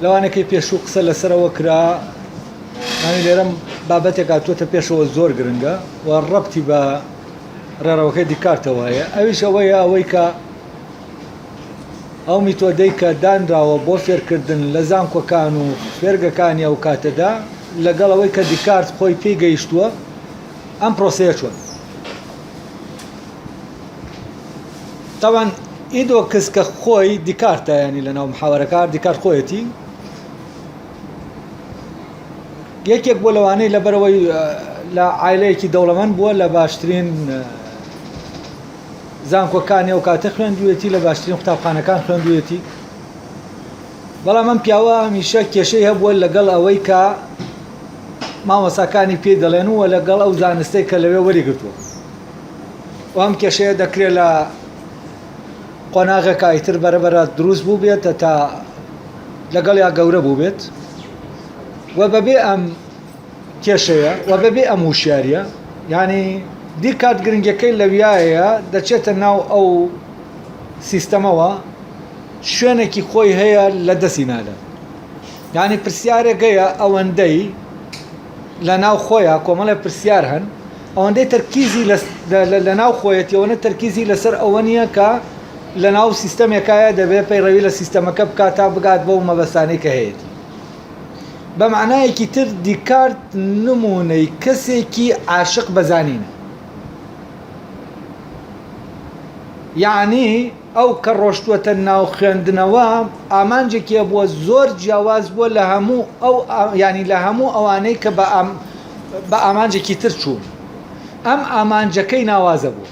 لەوانەکەی پێشوو قسە لەسەرەوە کرا یانی لێرەم بابەتێک هاتووەتە پێشەوە زۆر گرنگە و ڕەبتی بە ڕێڕەوەکەی دیکارتەوە هەیە ئەویش ئەوەیە ئەوەی کە ئەو میتۆدەی کە دانراوە بۆ فێرکردن لە زانکۆکان و فێرگەکانی ئەو کاتەدا لەگەڵ ئەوەی کە دیکارت خۆی پێی گەیشتووە ئەم پرۆسەیە چۆن تاوان ئیدۆکس کە خۆی دیکارتە ینی لە ناو محاوەرەکە دیکارت خۆیەتی یەکێک بۆ لەوانەی لەبەرەوەی لە عایلەیەکی دەوڵەمەند بووە لە باشترین زانکۆکانی ئەو کاتە خوێندوێتی لە باشترین قوتابخانەکان خوێندوێتی بەڵام ئەم پیاوە هەمیشە کێشەی هەبووە لەگەڵ ئەوەی کە مامۆساکانی پێی دەڵێن و لەگەڵ ئەو زانستەی کە لەوێ وەری گرتووە و ئەم کێشەیە دەکرێت لە قۆناغێکا ئیتر بەرەبەرە دروست بوو بێت تا لەگەڵ یا گەورە بوو بێت و بەبێ ئەم کێشەیە و بەبێ ئەم وشیاریە یعنی دیکارت گرنگەکەی لەویایە دەچێتە ناو ئەو سیستەمەوە شوێنێکی خۆی هەیە لە دەستی نادە یعنی پرسیارێک هەیە ئەوەندەی لە ناو خۆیان کۆمەڵێ پرسیار هەن ئەوەندەی تەرکیزی لە ناو خۆیەتی ئەوەنە تەرکیزی لەسەر ئەوە نییە کە لە ناو سیستەمێکایە دەبێت پەیڕەوی لە سیستەمەکە بکات تا بگات بەو مەبەستانەی کە هەیەتی. بە مەعنایەکی تر دیکارت نموونەی کەسێکی عاشق بە زانینە. یەعنی ئەو کە ڕۆشتووەتە ناو خوێندنەوە ئامانجێکی هەبووە زۆر جیاواز بووە لە هەموو ئەو یانی لە هەموو ئەوانەی کە بە بە ئامانجێکی تر چوون ئەم ئامانجەکەی ناوازە بوو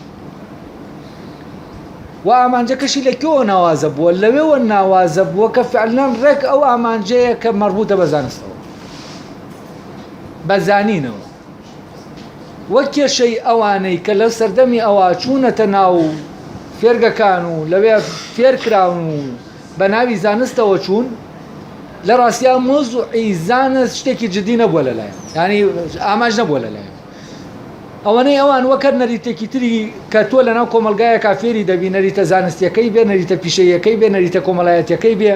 و ئامانجەکەشی لە کوێوە ناوازە بووە لەوێوە ناوازە بووە کە فعلەن ڕێک ئەو ئامانجەیە کە مەربوتە بە زانستەوە بە زانینەوە وەک کێشەی ئەوانەی کە لە سەردەمی ئەوا چوونەتە ناو فێرگەکان و لەوێ فێرکراون و بە ناوی زانستەوە چوون لە ڕاستیا مۆزوعی زانست شتێکی جدی نەبووە لەلایەن ینی ئاماژ نەبووە لەلایەن ئەوەنەی ئەوان وەک هەر نەریتێکی تری کە تۆ لەناو کۆمەڵگایەکا فێری دەبی نەریتە زانستیەکەی بێ نەریتە پیشەیەکەی بێ نەریتە کۆمەڵایەتیەکەی بێ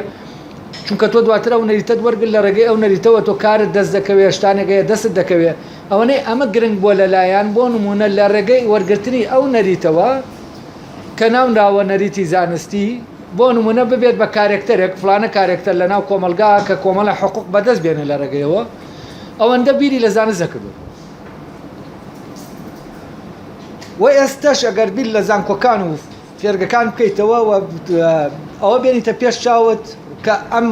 چونکە تۆ دواتر ئەو نەریتەت وەرگر لە ڕێگەی ئەو نەریتەوە تۆ کارت دەست دەکەوێ شتانێک هەیە دەستت دەکەوێ ئەوەنەی ئەمە گرنگ بووە لەلایان بۆ نمونە لە ڕێگەی وەرگرتنی ئەو نەریتەوە کە ناونراوە نەریتی زانستی بۆ نمونە ببێت بە کارێکتەرێک فلانە کارێکتەر لە ناو کۆمەلگا کە کۆمەڵە حقوق بەدەست بێنێ لە ڕێگەیەوە ئەوەندە بیری لە زانست نەکردووە و ئێستەش ئەگەر بیر لە زانکۆکان و فێرگەکان بکەیتەوە و ئەوە بێنیتە پێش چاوت کە ئەم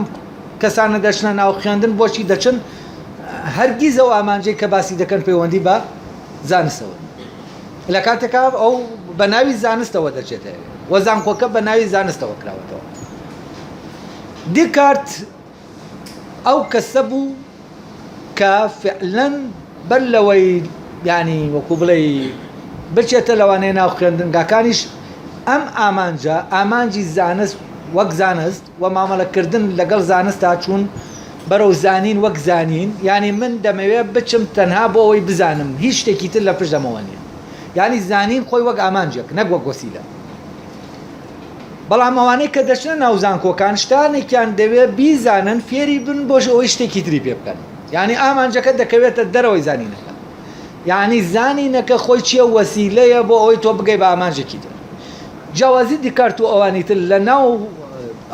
کەسانە دەچنە ناو خوێندن بۆچی دەچن هەرگیز ئەو ئامانجەی کە باسی دەکەن پەیوەندی بە زانستەوە لە کاتێکا ئەو بە ناوی زانستەوە دەچێتە و زانکۆکە بە ناوی زانستەوە کراوەتەوە دیکارت ئەو کەسە بوو کە فعلەن بەر لەوەی یانی وەکو بڵێی بچێتە لەوانەیە ناو خوێندنگاکانیش ئەم ئامانجە ئامانجی زانست وەک زانست و مامەڵەکردن لەگەڵ زانستا چوون بەرەو زانین وەک زانین یانی من دەمەوێت بچم تەنها بۆ ئەوەی بزانم هیچ شتێکی تر لە پشت ئەمەوە نییە یانی زانین خۆی وەک ئامانجێک نەک وەک وەسیلە بەڵام ئەوانەی کە دەچنە ناو زانکۆکان شتانێکیان دەوێت بیزانن فێری بن بۆش ئەوەی شتێکی تری پێ بکەن یعنی ئامانجەکە دەکەوێتە دەرەوەی زانینەکە یعنی زانینەکە خۆی چییە وەسیلەیە بۆ ئەوەی تۆ بگەی بە ئامانجێکی تر جیاوازی دیکارت و ئەوانی تر لە ناو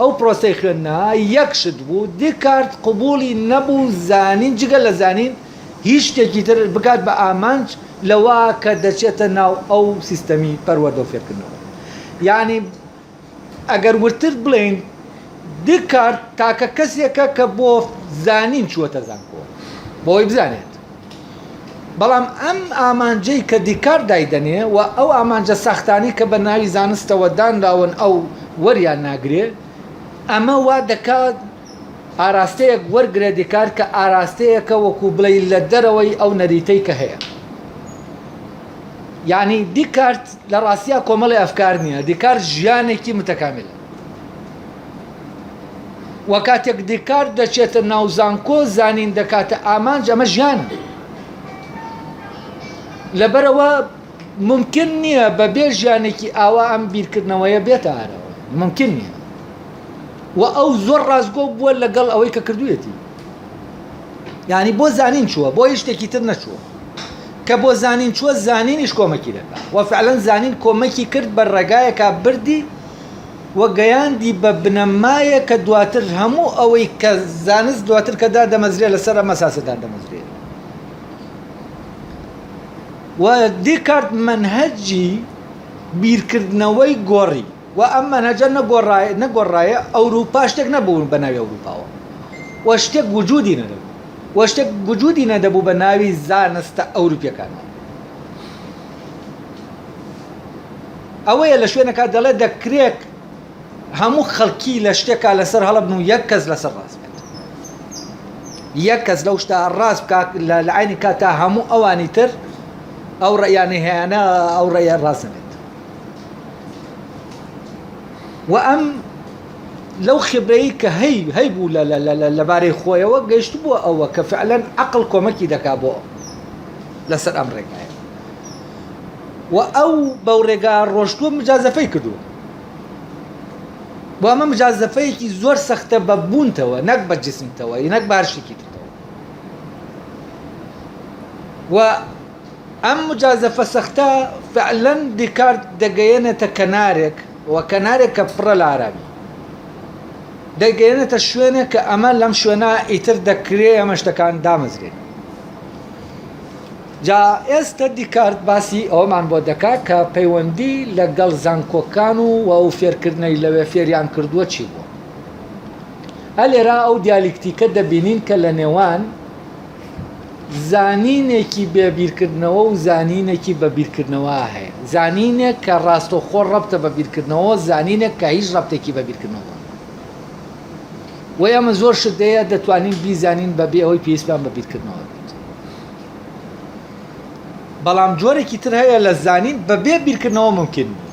ئەو پرۆسەی خوێندنە یەک شت بوو دیکارت قبولی نەبوو زانین جگە لە زانین هیچ شتێکی تر بکات بە ئامانج لەوە کە دەچێتە ناو ئەو سیستەمی پەروەردە و فێرکردنەوە. یانی ئەگەر وردتر بڵێین دیکارت تاکە کەسێکە کە بۆ زانین چووەتە زانکۆ بۆ ئەوەی بزانێت. بەڵام ئەم ئامانجەی کە دیکارت دایدەنێ و ئەو ئامانجە ساختانەی کە بە ناوی زانستەوە دانراون ئەو وەریان ناگرێ ئەمە وا دەکات ئاراستەیەک وەرگرە دیکارت کە ئاراستەیەکە وەکو بڵێی لە دەرەوەی ئەو نەریتەی کە هەیە. یانی دیکارت لە ڕاستیا کۆمەڵی ئەفکار نییە دیکارت ژیانێکی متەکاملە و کاتێک دیکارت دەچێتە ناو زانکۆ زانین دەکاتە ئامانج ئەمە ژیانە لەبەرەوە ممکن نییە بە بێ ژیانێکی ئاوا ئەم بیرکردنەوەیە بێتە ئارەوە ممکن نییە. و ئەو زۆر ڕاستگۆ بووە لەگەڵ ئەوەی کە کردوویەتی. یانی بۆ زانین چووە، بۆ هیچ شتێکی تر نەچووە. کە بۆ زانین چووە، زانینیش کۆمەکی دەکا. و فعلەن زانین کۆمەکی کرد بە ڕێگایەکا بردی و گەیاندی بە بنەمایەک کە دواتر هەموو ئەوەی کە زانست دواتر کە دادەمەزرێ لەسەر ئەم ئەساسە دادەمەزرێ. و دیکارت مەنهەجی بیرکردنەوەی گۆڕی. و ئەم مەنهەجە نەگۆڕایە ئەوروپا شتێک نەبوو بە ناوی ئەوروپاوە و شتێک وجودی نەدەبوو و شتێک وجودی نەدەبوو بە ناوی زانستە ئەوروپیەکانەوە. ئەوەیە لە شوێنەکە دەڵێ دەکرێت هەموو خەڵکی لە شتێکا لەسەر هەڵە بن و یەک کەس لەسەر ڕاست بێت یەک کەس لەو شتا ڕاست بکات لە عینی کاتا هەموو ئەوانی تر ئەو ڕێیانەی هەیانە ئەو ڕێیان ڕاست نەبێت و ئەم لەو خبرەی کە هەی هەیبوو لەبارەی خۆیەوە گەیشتبووە ئەوە کە فعلەن عەقڵ کۆمەکی دەکا بۆ لەسەر ئەم ڕێگایە و ئەو بەو ڕێگا ڕۆشتووە مجازەفەی کردووە بۆ ئەمە مجازەفەیەکی زۆر سەختە بە بوونتەوە نەک بە جسمتەوە نەک بە هەر شتێکی ترتەوە و ئەم مجازەفە سەختە فعلەن دیکارت دەگەیەنێتە کەنارێک و کەنارێک کە پڕە لە ئارامی. دەیگەیەنێتە شوێنێک کە ئەمە لەم شوێنە ئیتر دەکرێ ئەمە شتەکان دامەزرێن. جا ئێستە دیکارت باسی ئەوەمان بۆ دەکا کە پەیوەندی لەگەڵ زانکۆکان و ئەو فێرکردنەی لەوێ فێریان کردووە چی بووە. ئە لێرە ئەو دیالیکتیکە دەبینین کە لە نێوان زانینێکی بێ بیرکردنەوە و زانینێکی بە بیرکردنەوە هەیە. زانینێک کە ڕاستەوخۆ ڕەبتە بە بیرکردنەوە، زانینێک کە هیچ ڕەبتێکی بە بیرکردنەوە نییە. وە ئێمە زۆر شت هەیە دەتوانین بیزانین بە بێ ئەوەی پێویستمان بە بیرکردنەوە بێت. بەڵام جۆرێکی تر هەیە لە زانین بە بێ بیرکردنەوە ممکن نییە.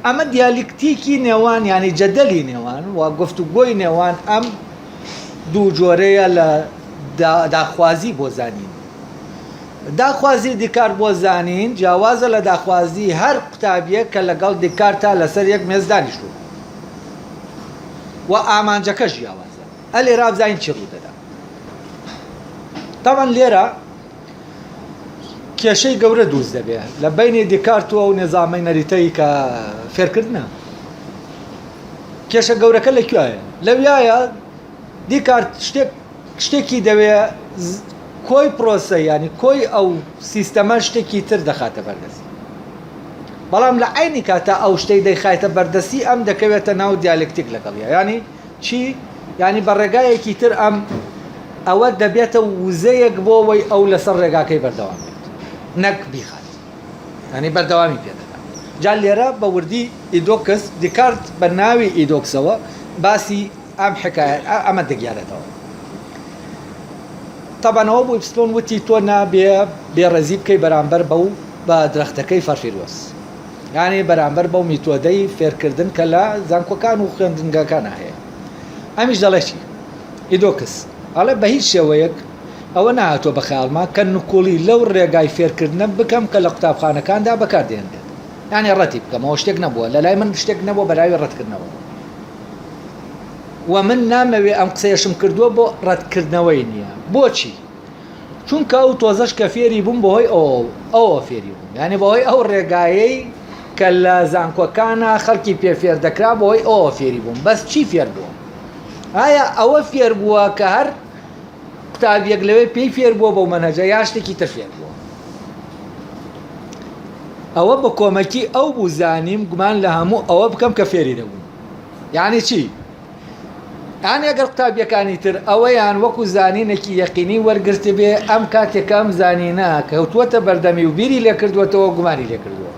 ئەمە دیالیکتیکی نێوان یانی جەدەلی نێوان و گفتوگۆی نێوان ئەم دوو جۆرەیە لە داخوازی بۆ زانین. داخوازی دیکارت بۆ زانین جیاوازە لە داخوازی هەر قوتابییەک کە لەگەڵ دیکارتا لەسەر یەک مێز دانیشتوون و ئامانجەکەش جیاوازە. ئە لێرە بزانین چی ڕوودەدا. تەبعەن لێرە کێشەی گەورە دروست دەبێ لە بەینی دیکارت و ئەو نیزامەی نەریتەی کە فێرکردنە. کێشە گەورەکە لە کوێیە؟ لەویایە دیکارت شتێک شتێکی دەوێ کۆی پرۆسە ینی کۆی ئەو سیستەمە شتێکی تر دەخاتە بەردەستی بەڵام لە عینی کاتا ئەو شتەی دەیخایتە بەردەستی ئەم دەکەوێتە ناو دیالکتیک لەگەڵیا ینی چی ینی بە ڕێگایەکی تر ئەم ئەوە دەبێتە وزەیەک بۆ ئەوەی ئەو لەسەر ڕێگاکەی بەردەوام بێت نەک بیخات یانی بەردەوامی پێ دەدا. جا لێرە بە وردی ئیدۆکس، دیکارت بە ناوی ئیدۆکسەوە باسی ئەم حکایە ئەمە دەگێڕێتەوە. تەبعەن ئەوە بوو ئیپسلۆن وتی تۆ نابێ بێڕێزی بکەی بەرامبەر بەو بە درەختەکەی فەرفیرۆس. یانی بەرامبەر بەو میتۆدەی فێرکردن کە لە زانکۆکان و خوێندنگەکانا هەیە. ئەمیش دەڵێ چی؟ ئیدۆکس ئەڵێ بە هیچ شێوەیەک ئەوە نەهاتووە بە خەیاڵما کە نکوڵی لەو ڕێگای فێرکردنە بکەم کە لە قوتابخانەکاندا بەکار دەهێنرێت. یانی ڕەتی بکەمەوە شتێک نەبووە، لەلای من شتێک نەبووە بەناوی ڕەتکردنەوە. وە من نامەوێ ئەم قسەیەشم کردووە بۆ ڕەتکردنەوەی نییە. بۆچی؟ چونکە ئەو تۆزەش کە فێری بووم بەهۆی ئەوە فێری بووم. یانی بەهۆی ئەو ڕێگایەی کە لە زانکۆکانا خەڵکی پێ فێر دەکرا بەهۆی ئەوە فێری بووم. بەس چی فێر بووم؟ ئایا ئەوە فێر بووە کە هەر قوتابیەک لەوێ پێی فێر بووە بەو مەنهەجە یا شتێکی تر فێر بووە ئەوە بە کۆمەکی ئەو بوو زانیم گومان لە هەموو ئەوە بکەم کە فێری دەبووم یعنی چی یان ئەگەر قوتابیەکانی تر ئەوەیان وەکو زانینێکی یەقینی وەرگرتبێ ئەم کاتێک ئەم زانینە کەوتووەتە بەردەمی و بیری لێکردووەتەوە گومانی لێکردووە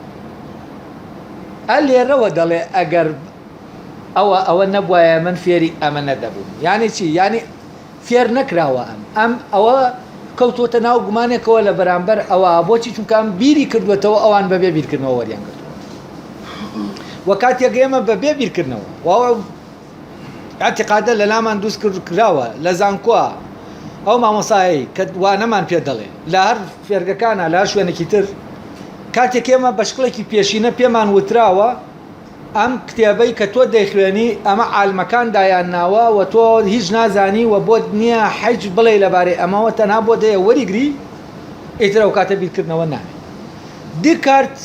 ئە لێرەوە دەڵێ ئەگەر ئەوە ئەوە نەبوایە من فێری ئەمە نەدەبووم یعنی چی یعنی فێر نەکراوە ئەم ئەم ئەوە کەوتووەتە ناو گومانێکەوە لە بەرامبەر ئەوە بۆچی چونکە ئەم بیری کردووەتەوە ئەوان بەبێ بیرکردنەوە وەریان گرتووە و کاتێک ئێمە بەبێ بیرکردنەوە و اعتقادە لە لامان دروست کراوە لە زانکۆ ئەو مامۆسایەی کە وانەمان پێ دەڵێ لە هەر فێرگەکانە لە هەر شوێنێکی تر کاتێک ئێمە بە شکڵێکی پێشینە پێمان وتراوە. ئەم کتێبەی کە تۆ دەیخوێنی ئەمە عالمەکان دایان ناوە و تۆ هیچ نازانی و بۆت نییە حیچ بڵێ لەبارەی ئەمەوە تەنها بۆ دەیە وەریگری ئیتر ئەو کاتە بیرکردنەوە نامێنێ. دیکارت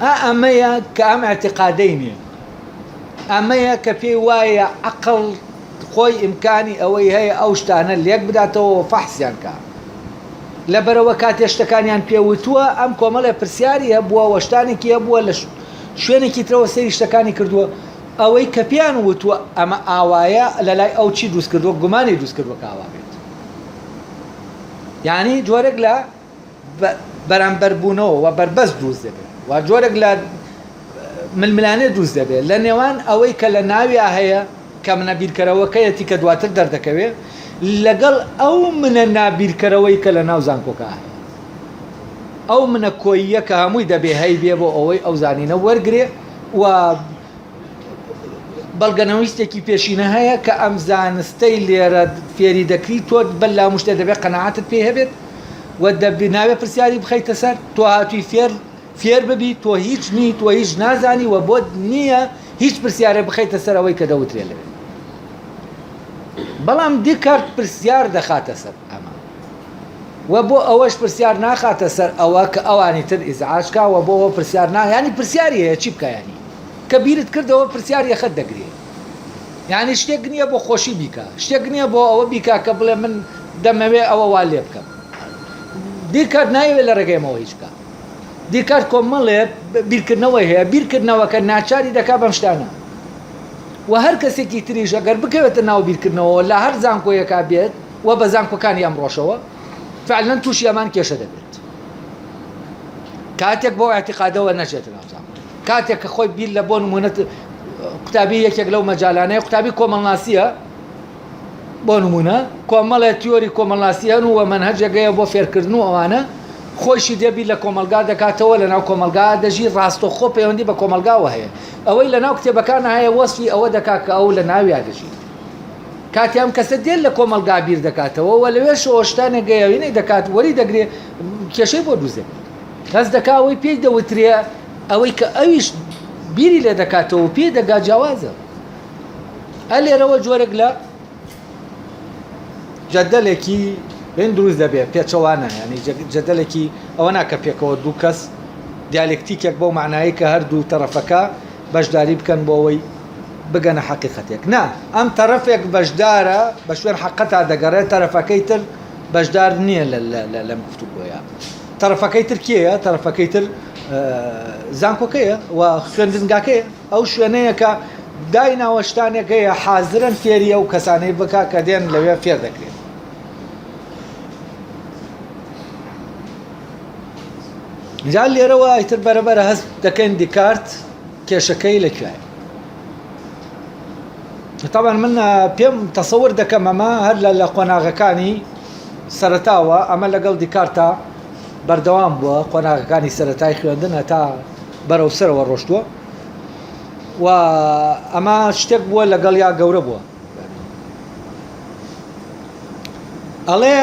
ئا ئەمەیە کە ئەم ئیعتیقادەی نییە. ئەمەیە کە پێی وایە عەقڵ خۆی ئیمکانی ئەوەی هەیە ئەو شتانە لێک بداتەوە و فەحسیان کا. لەبەرئەوە کاتێ شتەکانیان پێ وتووە ئەم کۆمەڵێ پرسیاری هەبووە و شتانێکی هەبووە لە شوێنێکی ترەوە سەیری شتەکانی کردووە ئەوەی کە پێیان وتووە ئەمە ئاوایە لەلای ئەو چی دروست کردووە گومانی دروست کردووە کە ئاوا بێت. یانی جۆرێک لە بەرامبەربوونەوە و بەربەست دروست دەبێت و جۆرێک لە ململانێ دروست دەبێت لە نێوان ئەوەی کە لە ناویا هەیە کە منە بیرکەرەوەکەیەتی کە دواتر دەردەکەوێت لەگەڵ ئەو منە نابیرکەرەوەی کە لە ناو زانکۆکە هەیە ئەو منە کۆییە کە هەمووی دەبێ هەیبێ بۆ ئەوەی ئەو زانینە وەرگێ و بەڵگەنەویستێکی پێشینە هەیە کە ئەم زانستەی لێرە فێری دەکری تۆ بەر لە هەموو شتێ دەبێت قەناعەتت پێی هەبێت و دەبێ نابێ پرسیاری بخەیتە سەر تۆ هاتووی فێر فێر ببی تۆ هیچ نیت و هیچ نازانی و بۆت نییە هیچ پرسیارێ بخەیتە سەر ئەوەی کە دەوترێ لەوێ بەڵام دیکارت پرسیار دەخاتە سەر ئەمە و بۆ ئەوەش پرسیار ناخاتە سەر ئەوە کە ئەوانی تر ئیزعاج کا و بۆ ئەوە پرسیار نا یانی پرسیاری هەیە چی بکا یانی کە بیرت کردەوە پرسیار یەخەت دەگرێ یانی شتێک نییە بۆ خۆشی بیکا شتێک نییە بۆ ئەوە بیکا کە بڵێ من دەمەوێ ئەوە وا لێ بکەم دیکارت نایەوێت لە ڕێگەی ئەمەوە هیچ بکا دیکارت کۆمەڵێ بیرکردنەوەی هەیە بیرکردنەوەکە ناچاری دەکا بەم شتانە و هەر کەسێکی تریش ئەگەر بکەوێتە ناو بیرکردنەوە لە هەر زانکۆیەکا بێت و بە زانکۆکانی ئەمڕۆشەوە فعلا تووشی ئەمان کێشە دەبێت کاتێک بۆ اعتقادەوە نەچێتە ناو زانکۆ کاتێک کە خۆی بیر لە بۆ نمونە قوتابی یەکێک لەو مەجالانەیە قوتابی کۆمەڵناسیە بۆ نمونە کۆمەڵێ تیۆری کۆمەڵناسی هەن و مەنهەجێک هەیە بۆ فێرکردن و ئەوانە خۆیشی دێ بیر لە کۆمەڵگا دەکاتەوە لەناو کۆمەڵگا دەژی ڕاستەوخۆ پەیوەندی بە کۆمەڵگاوە هەیە ئەوەی لەناو کتێبەکان هەیە وەسفی ئەوە دەکات کە ئەو لە ناویا دەژی کاتێ ئەم کەسە دێت لە کۆمەڵگا بیر دەکاتەوە و لەوێشەوە شتانێک گەیاوینەی دەکات وەری دەگرێ کێشەی بۆ دروست دەبێت هەست دەکا ئەوەی پێی دەوترێ ئەوەی کە ئەویش بیری لێ دەکاتەوە و پێی دەگا جیاوازە ئە لێرەوە جۆرێک لە جەدەلێکی هێن دروست دەبێت پێچەوانە ینی جەدەلێکی ئەوە ناکە پێکەوە دوو کەس دیالێکتیکێک بەو معنایی کە هەردوو تەرەفەکە بەشداری بکەن بۆ ئەوەی بگەنە حەقیقەتێک نا ئەم تەرەفێک بەشدارە بە شوێن حەقەتا دەگەڕێت تەرەفەکەی تر بەشدار نییە لەم گفتوگۆیە تەرەفەکەی تر کێیە تەرەفەکەی تر زانکۆکەیە و خوێندنگاکەیە ئەو شوێنەیە کە دایناوە شتانێک هەیە حازرن فێری ئەو کەسانەی بکا کە دێن لەوێ فێر دەکرێت جا لێرەوە ئیتر بەرەبەرە هەست دەکەین دیکارت کێشەکەی لە کوێیە طبعا من پێم تەسەور دەکەم ئەمە هەر لە لە قۆناغەکانی سەرەتاوە ئەمە لەگەڵ دیکارتا بەردەوام بووە قۆناغەکانی سەرەتای خوێندن هەتا بەرەو سەرەوە ڕۆشتووە و ئەمە شتێک بووە لەگەڵ یا گەورە بووە ئەڵێ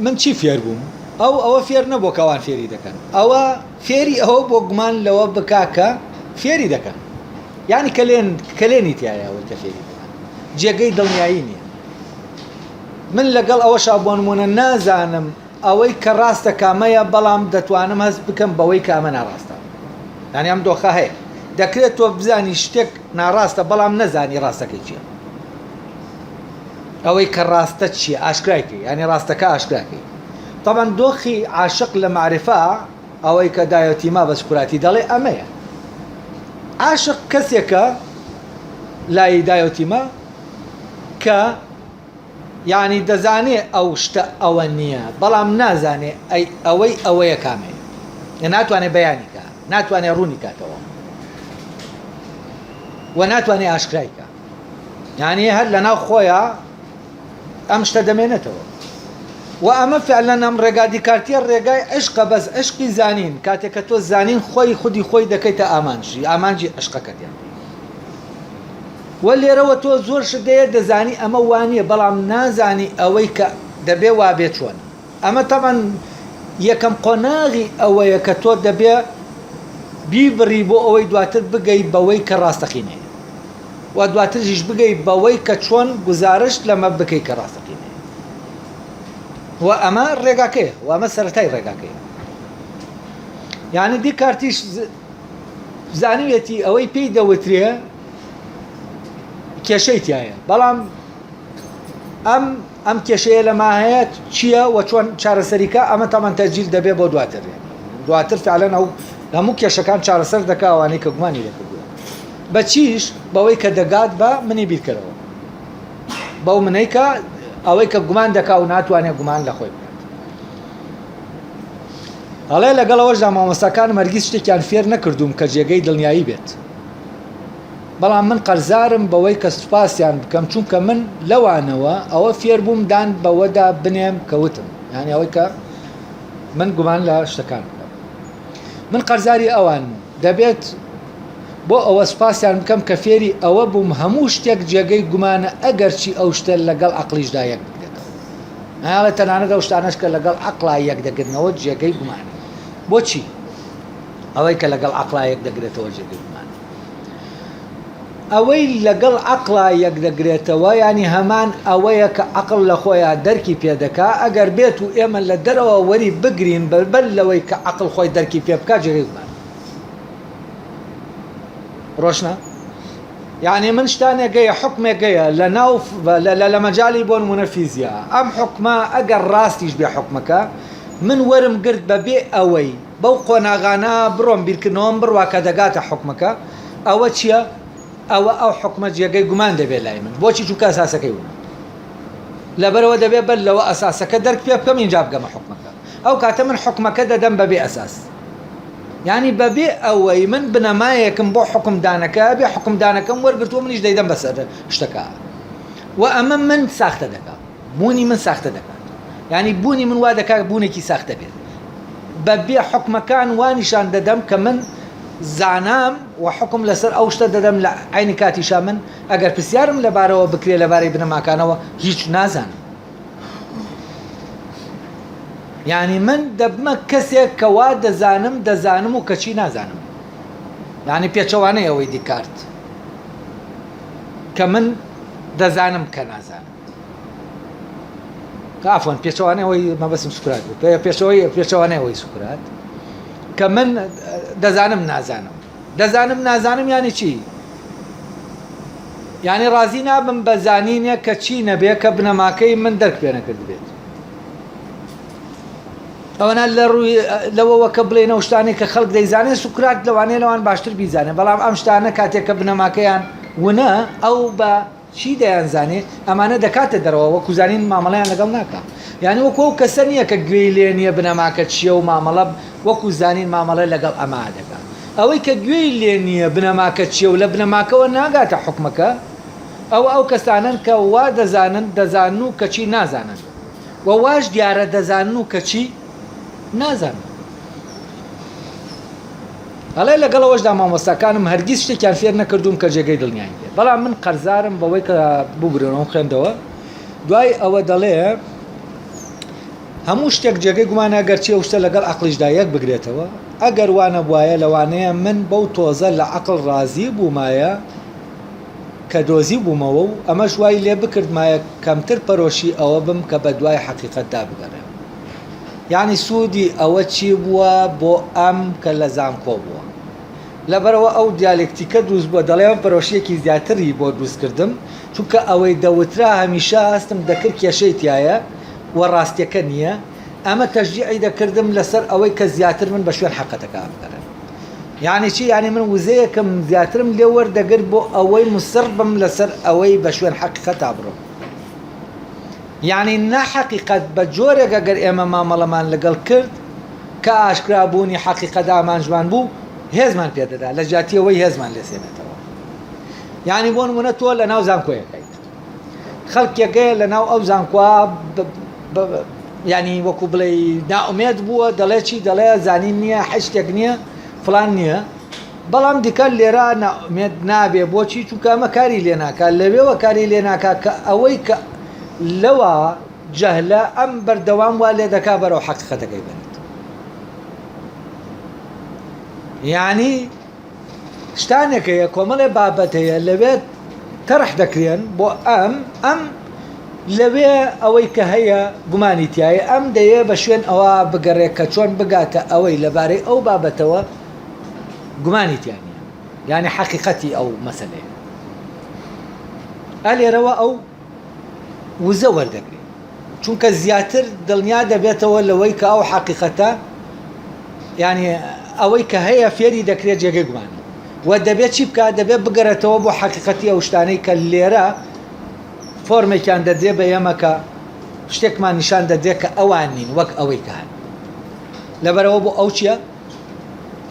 من چی فێر بووم ئەو ئەوە فێر نەبووە کەوان فێری دەکەن ئەوە فێری ئەوە بۆ گومان لەوە بکا کە فێری دەکەن یعنی کەلێن کەلێنی تایە ئەوەی کە فێری دەکەن جێگەی دڵنیایی نییە من لەگەڵ ئەوەشا بۆ نمونە نازانم ئەوەی کە ڕاستە کامەیە بەڵام دەتوانم هەست بکەم بەوەی کە ئەمە ناڕاستە یعنی ئەم دۆخە هەیە دەکرێت تۆ بزانی شتێک ناڕاستە بەڵام نەزانی ڕاستەکەی چییە ئەوەی کە ڕاستە چییە ئاشکرای کەی یعنی ڕاستەکە ئاشکراکەی تەبعەن دۆخی عاشق لە مەعریفە ئەوەی کە دایۆتیما بە سوکراتی دەڵێ ئەمەیە عاشق کەسێکە لای دایۆتیما کە یعنی دەزانێ ئەو شتە ئەوە نییە بەڵام نازانێ ئەی ئەوەی ئەوەیە کامەیە ناتوانێت بەیانی کە ناتوانێت ڕوونی کاتەوە و ناتوانێت ئاشکرای کە یعنی هەر لەناو خۆیان ئەم شتە دەمێنێتەوە و ئەمە فعلەن ئەم ڕێگا دیکارتیە ڕێگای عشقە بەس عشقی زانین کاتێک کە تۆ زانین خۆی خودی خۆی دەکەیتە ئامانجی ئامانجی عشقەکەتیان و لێرەوە تۆ زۆر شت دەیە دەزانی ئەمە وانە بەڵام نازانی ئەوەی کە دەبێ وابێ چۆن ئەمە تەبعەن یەکەم قۆناغی ئەوەیە کە تۆ دەبێ. بیبڕی بۆ ئەوەی دواتر بگەی بەوەی کە ڕاستەقینەیە و دواتریش بگەی بەوەی کە چۆن گوزارشت لەمە بکەی کە ڕاستەقینەیە و ئەمە ڕێگاکەیە و ئەمە سەرەتای ڕێگاکەیە. یعنی دیکارتیش زانیویەتی ئەوەی پێی دەوترێ کێشەی تایە بەڵام ئەم ئەم کێشەیە لەما هەیە چییە و چۆن چارەسەریکە ئەمە تەمان تەجیل دەبێ بۆ دواتر دواتر فعلەن ئەو هەموو کێشەکان چارەسەر دەکا ئەوانەی کە گومانی لێکردووە بە چیش بەوەی کە دەگات بە منی بیرکەرەوە بەو منەی کە ئەوەی کە گومان دەکا و ناتوانێت گومان لە خۆی بکات ئەڵێ لەگەڵ ئەوەشدا مامۆستاکانم هەرگیز شتێکیان فێر نەکردووم کە جێگەی دڵنیایی بێت. بەڵام من قەرزارم بەوەی کە سوپاسیان بکەم چونکە من لەوانەوە ئەوە فێر بووم دان بەوەدا بنێم کە وتم یانی ئەوەی کە من گومان لە شتەکان بکەم من قەرزاری ئەوانم دەبێت بۆ ئەوە سوپاسیان بکەم کە فێری ئەوە بووم هەموو شتێک جێگەی گومانە ئەگەرچی ئەو شتە لەگەڵ عەقڵیشدا یەک بگرێتەوە. ئەڵێ تەنانەت ئەو شتانەش کە لەگەڵ عەقڵا یەک دەگرنەوە جێگەی گومانە. بۆچی ئەوەی کە لەگەڵ عەقڵا یەک دەگرێتەوە جێگەی گومانە؟ ئەوەی لەگەڵ عەقڵا یەک دەگرێتەوە یانی هەمان ئەوەیە کە عەقڵ لە خۆیا دەرکی پێ دەکا، ئەگەر بێت و ئێمە لە دەرەوە وەری بگرین بەر لەوەی کە عەقڵ خۆی دەرکی پێ بکا جێگەی گومانە. ڕۆشنە؟ یعنی من شتانێک هەیە حوکمێک هەیە لە ناو لە مەجالی بۆ نمونە فیزیا ئەم حوکمە ئەگەر ڕاستیش بێ حوکمەکە من وەرم گرت بە بێ ئەوەی بەو قۆناغانە بڕۆم بیرکردنەوەم بڕوا کە دەگاتە حوکمەکە ئەوە چییە؟ ئەوە ئەو حوکمە جێگەی گومان دەبێت لای من بۆچی چونکە ئەساسەکەی ونە لەبەرەوە دەبێت بەر لەوە ئەساسەکە دەرک پێ بکەم ئینجا بگەمە حوکمەکە ئەو کاتە من حوکمەکە دەدەم بەبێ ئەساس یانی بەبێ ئەوەی من بنەمایەکم بۆ حوکمدانەکە هەبێ حوکمدانەکەم وەرگرتووە منیش دەیدەم بەسەر شتەکە و ئەمە من ساختە دەکات بوونی من ساختە دەکات یعنی بوونی من وا دەکات بوونێکی ساختە بێت بەبێ حکومەکان وا نیشان دەدەم کە من زانام و حکم لەسەر ئەو شتە دەدەم لە عینی کاتیشا من ئەگەر پرسیارم لەبارەوە بکرێ لەبارەی بنەماکانەوە هیچ نازانم یانی من دەبمە کەسێک کە وا دەزانم دەزانم و کەچی نازانم یانی پێچەوانەی ئەوەی دیکارت کە من دەزانم کە نازانم عفوا پێچەوانەی ئەوەی مەبەستم سوکرات بوو پێچەوەی پێچەوانەی ئەوەی سوکرات کە من دەزانم نازانم دەزانم نازانم یانی چی؟ یانی ڕازی نابم بە زانینێک کە چی نەبێ کە بنەماکەی من دەرک پێ نەکردبێت. ئەوەنا لە ڕووی لەوەوە کە بڵێن ئەو شتانەی کە خەڵک دەیزانێت سوکرات لەوانەیە لەوان باشتر بیزانێت بەڵام ئەم شتانە کاتێک کە بنەماکەیان ونە ئەو بە چی دەیانزانێ ئەمانە دەکاتە دەرەوە وەکو زانین مامەڵەیان لەگەڵ ناکا یانی وەکو ئەو کەسە نییە کە گوێی لێ نییە بنەماکە چییە و مامەڵە وەکو زانین مامەڵە لەگەڵ ئەمە دەکا ئەوەی کە گوێی لێ نییە بنەماکە چییە و لە بنەماکەوە ناگاتە حوکمەکە ئەوە ئەو کەسانەن کە وا دەزانن دەزانن و کەچی نازانن و واش دیارە دەزانن و کەچی نازانن. ئەڵێ لەگەڵ ئەوەشدا مامۆستاکانم هەرگیز شتێکیان فێر نەکردووم کە جێگەی دڵنیایی بێت بەڵام من قەرزارم بەوەی کە ببورنەوەم خوێندەوە دوای ئەوە دەڵێ هەموو شتێک جێگەی گومانە گەرچی ئەو شتە لەگەڵ عەقڵیشدا یەک بگرێتەوە ئەگەر وا نەبوایە لەوانەیە من بەو تۆزە لە عەقڵ ڕازی بوومایە کە دۆزی بوومەوە و ئەمەش وای لێ بکردمایە کەمتر پەرۆشی ئەوە بم کە بەدوای حەقیقەتدا بگەڕێم. یانی سوودی ئەوە چی بووە بۆ ئەم کە لە زانکۆ بووە؟ لەبەرئەوە ئەو دیالێکتیکە دروست بووە، دەڵێم پەرۆشییەکی زیاتری بۆ دروست کردم، چونکە ئەوەی دەوترا هەمیشە هەستم دەکرد کێشەی تیایە و ڕاستییەکە نییە، ئەمە تەشجیعی دەکردم لەسەر ئەوەی کە زیاتر من بە شوێن حەقەتەکە بگەڕێم. یانی چی؟ یانی من وزەیەکم زیاترم لێ وەردەگرت بۆ ئەوەی موسڕ بم لەسەر ئەوەی بە شوێن حەقیقەتا بڕۆم. یانی نا حەقیقەت بە جۆرێک ئەگەر ئێمە مامەڵەمان لەگەڵ کرد کە ئاشکرا بوونی حەقیقەت ئامانجمان بوو هێزمان پێ دەدا لە جیاتی ئەوەی هێزمان لێ سێنێتەوە. یانی بۆ نمونە تۆ لە ناو زانکۆیەکەیت خەڵکێک هەیە لە ناو ئەو زانکۆ ینی وەکو بڵێ نائومێد بووە دەڵێ چی دەڵێ زانین نییە حەج شتێک نییە فلان نییە بەڵام دیکە لێرە نائومێد نابێ بۆچی چونکە ئەمە کاری لێ ناکا لەوێوە کاری لێ ناکا کە ئەوەی کە لەوە جەهلە ئەم بەردەوام وا لێ دەکا بەرەو حەقیقەتەکەی بەرێت. یانی شتانێک هەیە کۆمەڵێ بابەت هەیە لەوێ تەرح دەکرێن بۆ ئەم ئەم لەوێ ئەوەی کە هەیە گومانی تایە ئەم دەیە بە شوێن ئەوە بگەڕێ کە چۆن بگاتە ئەوەی لەبارەی ئەو بابەتەوە گومانی تیا نییە یعنی حەقیقەتی ئەو مەسەلەیە ئا لێرەوە ئەو وزە وەردەگرێت چونکە زیاتر دڵنیا دەبێتەوە لەوەی کە ئەو حەقیقەتە یعنی ئەوەی کە هەیە فێری دەکرێت جێگەی گومانە و دەبێت چی بکات دەبێت بگەرێتەوە بۆ حەقیقەتی ئەو شتانەی کە لێرە فۆرمێکیان دەدرێت بە ئێمە کە شتێکمان نیشان دەدرێت کە ئەوان نین وەک ئەوەی کە هەن لەبەرەوە بۆ ئەو چییە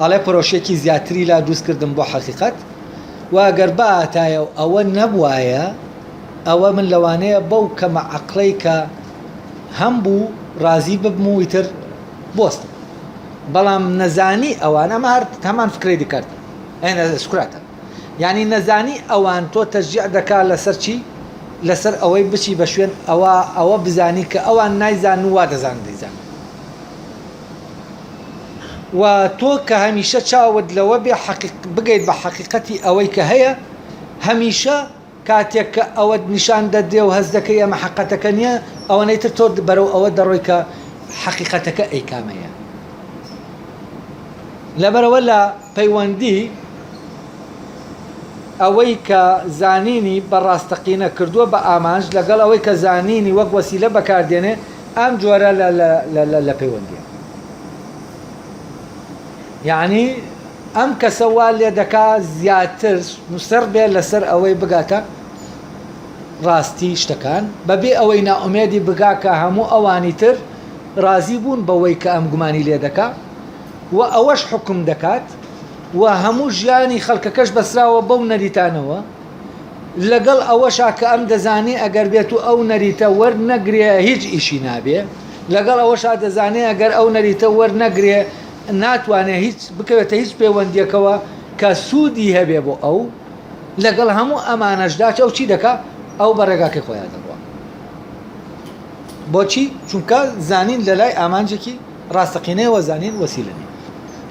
ئەڵێ پەرۆشیەکی زیاتری لا دروست کردم بۆ حەقیقەت و گەر باتایە و ئەوە نەبوایە ئەوە من لەوانەیە بەو کەمە عەقڵەی کە هەم بوو ڕازی ببم و ئیتر بۆستم بەڵام نەزانی ئەوان ئەمە هەر هەمان فکرەی دیکارتە سوکراتە یعنی نەزانی ئەوان تۆ تەشجیع دەکا لەسەر چی لەسەر ئەوەی بچی بە شوێن ئەوە ئەوە بزانی کە ئەوان نایزان و وا دەزان دەیزان و تۆ کە هەمیشە چاوت لەوە بێ حەقیق بگەیت بە حەقیقەتی ئەوەی کە هەیە هەمیشە کاتێک کە ئەوەت نیشان دەدرێ و هەست دەکەی ئەمە حەقەتەکە نییە ئەوەنەی تر تۆ بەرەو ئەوە دەڕۆی کە حەقیقەتەکە ئەی کامەیە لەبەرەوە لە پەیوەندی ئەوەی کە زانینی بە ڕاستەقینە کردووە بە ئامانج لەگەڵ ئەوەی کە زانینی وەک وەسیلە بەکاردێنێ ئەم جۆرە لە لە لە لە پەیوەندیە یعنی ئەم کەسە وا لێ دەکا زیاتر مسڕ بێ لەسەر ئەوەی بگاتە ڕاستی شتەکان بەبێ ئەوەی نائومێدی بگا کە هەموو ئەوانی تر ڕازی بوون بەوەی کە ئەم گومانی لێ دەکا و ئەوەش حکم دەکات و هەموو ژیانی خەڵکەکەش بەسراوە بەو نەریتانەوە لەگەڵ ئەوەشا کە ئەم دەزانێ ئەگەر بێت و ئەو نەریتە وەرنەگرێ هیچ ئیشی نابێ، لەگەڵ ئەوەشا دەزانێ ئەگەر ئەو نەریتە وەرنەگرێ ناتوانێ هیچ بکەوێتە هیچ پەیوەندیەکەوە کە سوودی هەبێ بۆ ئەو، لەگەڵ هەموو ئەمانەشدا ئەو چی دەکا؟ ئەو بە ڕێگاکەی خۆیا دەڕوا. بۆچی؟ چونکە زانین لەلای ئامانجێکی ڕاستەقینەیە وە زانین وەسیلە نیە.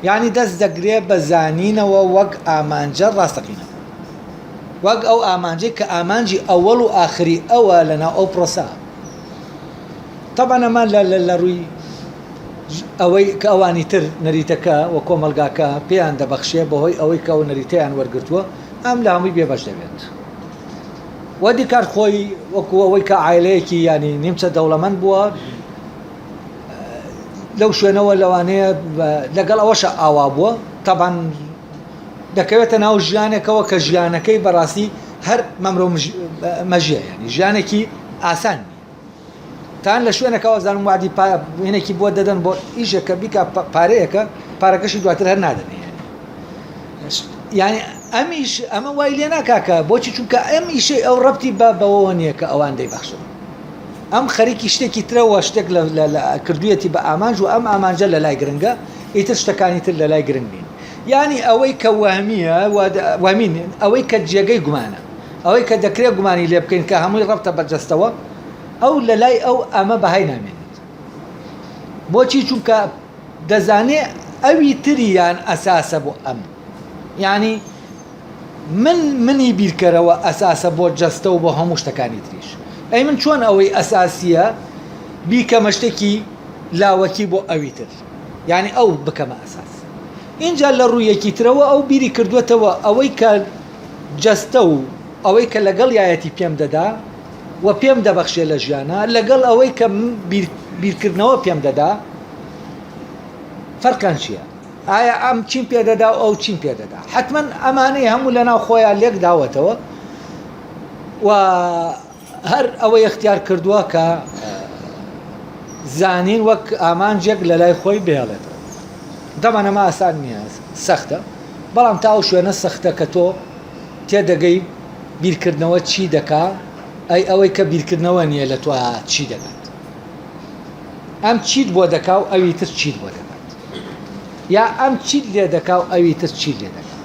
یانی دەست دەگرێ بە زانینەوە وەک ئامانجە ڕاستەقینەکە. وەک ئەو ئامانجەی کە ئامانجی ئەوەڵ و ئاخری ئەوە لەناو ئەو پرۆسە. تەبعەن ئەمە لە ڕووی ئەوەی کە ئەوانی تر نەریتەکە و کۆمەڵگاکە پێیان دەبەخشێ بەهۆی ئەوەی کە ئەو نەریتەیان وەرگرتووە ئەم لە هەمووی بێبەش دەبێت. و دیکارت خۆی وەکو ئەوەی کە عایلەیەکی یانی نیمچە دەوڵەمەند بووە لەو شوێنەوە لەوانەیە لەگەڵ ئەوەشە ئاوا بووە تەبان دەکەوێتە ناو ژیانێکەوە کە ژیانەکەی بەڕاستی هەر مەمرۆ مەژیە ینی ژیانێکی ئاسان نییە تان لە شوێنەکەەوە زانم وادی هینێکی بۆ دەدەن بۆ ئیشێکە بیکە پارەیەکە پارەکەشی دواتر هەر نادەنێ یعنی ئەمیش ئەمە وای لێ ناکاکە بۆچی چونکە ئەم ئیشەی ئەو ڕەتی بە بەوەوە نییە کە ئەوان دەیبەخشن ئەم خەریکی شتێکی ترەوە شتێک لە کردویەتی بە ئامانج و ئەم ئامانجە لە لای گرنگە ئیتر شتەکانی تر لە لای گرنگ نین یانی ئەوەی کە وەهمیە وەهمی ئەوەی کە جێگەی گومانە ئەوەی کە دەکرێت گومانی لێ بکەین کە هەمووی ڕەبتە بە جەستەوە ئەو لە لای ئەو ئەمە بەهای نامێنێت بۆچی چونکە دەزانێ ئەوی تریان ئەساسە بۆ ئەم یعنی من منی بیرکەرەوە ئەساسە بۆ جەستە و بۆ هەموو شتەکانی تریش ئەی من چۆن ئەوەی ئەساسیە بیکەمە شتێکی لاوەکی بۆ ئەوی تر یعنی ئەو بکەمە ئەساس ئینجا لە ڕوویەکی ترەوە ئەو بیری کردووەتەوە ئەوەی کە جەستە و ئەوەی کە لەگەڵ یایەتی پێم دەدا و پێم دەبەخشێ لە ژیانە لەگەڵ ئەوەی کە بیرکردنەوە پێم دەدا فەرقیان چییە؟ ئایا ئەم چیم پێ دەدا و ئەو چیم پێ دەدا؟ حتمما ئەمانەی هەموو لەناو خۆیان لێک داوەتەوە و هەر ئەوەی ئیختیار کردووە کە زانین وەک ئامانجێک لە لای خۆی بهێڵێتەوە. تەبعەن ئەمە ئاسان نییە، سەختە، بەڵام تا ئەو شوێنە سەختە کە تۆ تێدەگەی بیرکردنەوە چی دەکا، ئەی ئەوەی کە بیرکردنەوە نییە لە تۆ چی دەکات؟ ئەم چیت بۆ دەکا و ئەوی تر چیت بۆ دەکات؟ یا ئەم چیت لێ دەکا و ئەوی تر چیت لێ دەکات؟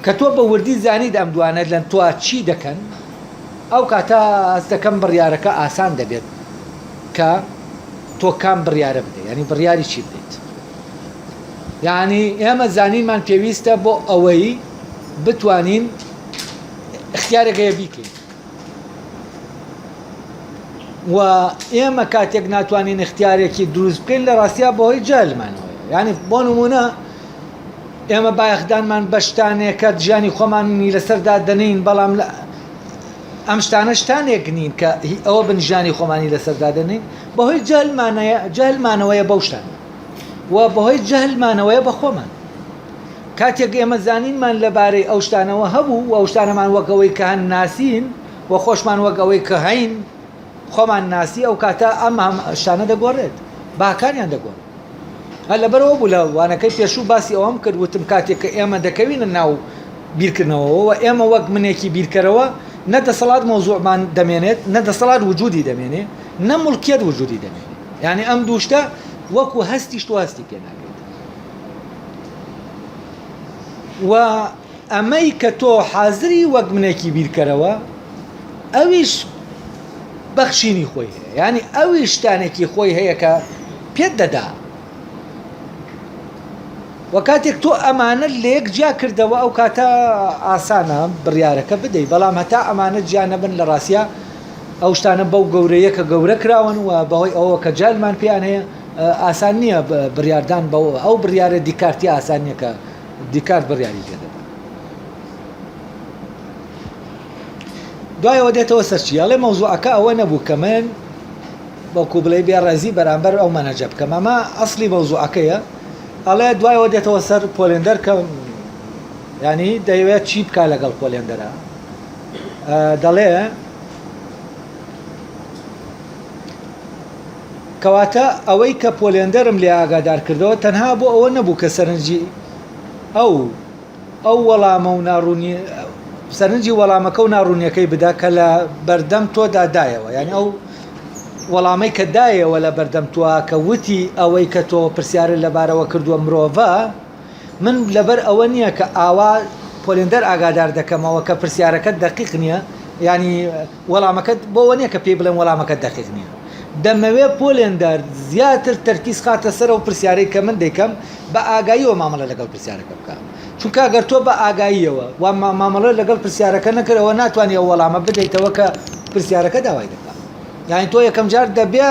کە تۆ بە وردی زانیت ئەم دوانە لە تۆ چی دەکەن، ئەو کاتە هەست دەکەم بڕیارەکە ئاسان دەبێت کە تۆ کام بڕیارە بدەیت، یانی بڕیاری چی بدەیت. یعنی ئێمە زانینمان پێویستە بۆ ئەوەی بتوانین اختیارێک هەیە بیکەین و ئێمە کاتێک ناتوانین اختیارێکی دروست بکەین لە ڕاستیا بەهۆی جەهلمانەوەیە یعنی بۆ نمونە ئێمە بایەخدانمان بە شتانێکە ژیانی خۆمانی لەسەردا دەنین بەڵام لە ئەم شتانە شتانێک نین کە ئەوە بن ژیانی خۆمانی لەسەردا دەنین بەهۆی جەهلمانەیە جەهلمانەوەیە بەو شتانە و بەهۆی جەهلمانەوەیە بە خۆمان کاتێک ئێمە زانینمان لەبارەی ئەو شتانەوە هەبوو و ئەو شتانەمان وەک ئەوەی کە هەن ناسین و خۆشمان وەک ئەوەی کە هەین خۆمان ناسی ئەو کاتە ئەم هەم شتانە دەگۆڕێت بەهاکانیان دەگۆڕێت هەر لەبەرەوە بوو لە وانەکەی پێشوو باسی ئەوەم کرد وتم کاتێک کە ئێمە دەکەوینە ناو بیرکردنەوەوە و ئێمە وەک منێکی بیرکەرەوە نە دەسەڵات مەوزوعمان دەمێنێت نە دەسەڵات وجودی دەمێنێ نە مڵکیەت وجودی دەمێنێ یعنی ئەم دوو شتە وەکو هەستیش تۆ هەستی پێ ناکەیت و ئەمەی کە تۆ حازری وەک منێکی بیرکەرەوە ئەویش بەخشینی خۆی هەیە یعنی ئەویش شتانێکی خۆی هەیە کە پێت دەدا و کاتێک تۆ ئەمانە لەیەک جیا کردەوە ئەو کاتە ئاسانە بڕیارەکە بدەیت بەڵام هەتا ئەمانە جیا نەبن لە ڕاستە ئەو شتانە بەو گەورەیە کە گەورە کراون و بەهۆی ئەوە کە جالمان پێیان هەیە ئاسان نییە بڕیاردان بەو ئەو بڕیارە دیکارتی ئاسان نییە کە دیکارت بڕیاری پێ دەدا. دوایەوە دێتەوە سەر چی ئەڵێ مەوزوعەکە ئەوە نەبوو کە من وەکو بڵێ بێڕێزی بەرامبەر ئەو مەنەجە بکەم ئەمە ئەسلی مەوزوعەکەیە ئەڵێ دوایەوە دێتەوە سەر پۆلێندەر کە ینی دەیەوێت چی بکا لەگەڵ پۆلێندەرە دەڵێ کەواتە ئەوەی کە پۆلێندەرم لێ ئاگادار کردەوە تەنها بۆ ئەوە نەبوو کە سەرنجی ئەو ئەو وەڵامە و ناڕوونی سەرنجی وەڵامەکە و ناڕوونیەکەی بدا کە لە بەردەم تۆدا دایەوە یعنی ئەو وەڵامەی کە دایەوە لە بەردەم تۆ کە وتی ئەوەی کە تۆ پرسیارت لەبارەوە کردووە مرۆڤە من لەبەر ئەوە نییە کە ئاوا پۆلێندەر ئاگادار دەکەمەوە کە پرسیارەکەت دەقیق نییە ینی وەڵامەکەت بۆ ئەوە نییە کە پێی بڵێم وەڵامەکەت دەقیق نییە. دەمەوێ پۆلێندار زیاتر تەرکیز خاتە سەر ئەو پرسیارەی کە من دەیکەم، بە ئاگاییەوە مامەڵە لەگەڵ پرسیارەکە بکە. چونکە ئەگەر تۆ بە ئاگاییەوە وا مامەڵە لەگەڵ پرسیارەکە نەکرد ئەوە ناتوانی ئەو وەڵامە بدەیتەوە کە پرسیارەکە داوای دەکا. یانی تۆ یەکەم جار دەبێ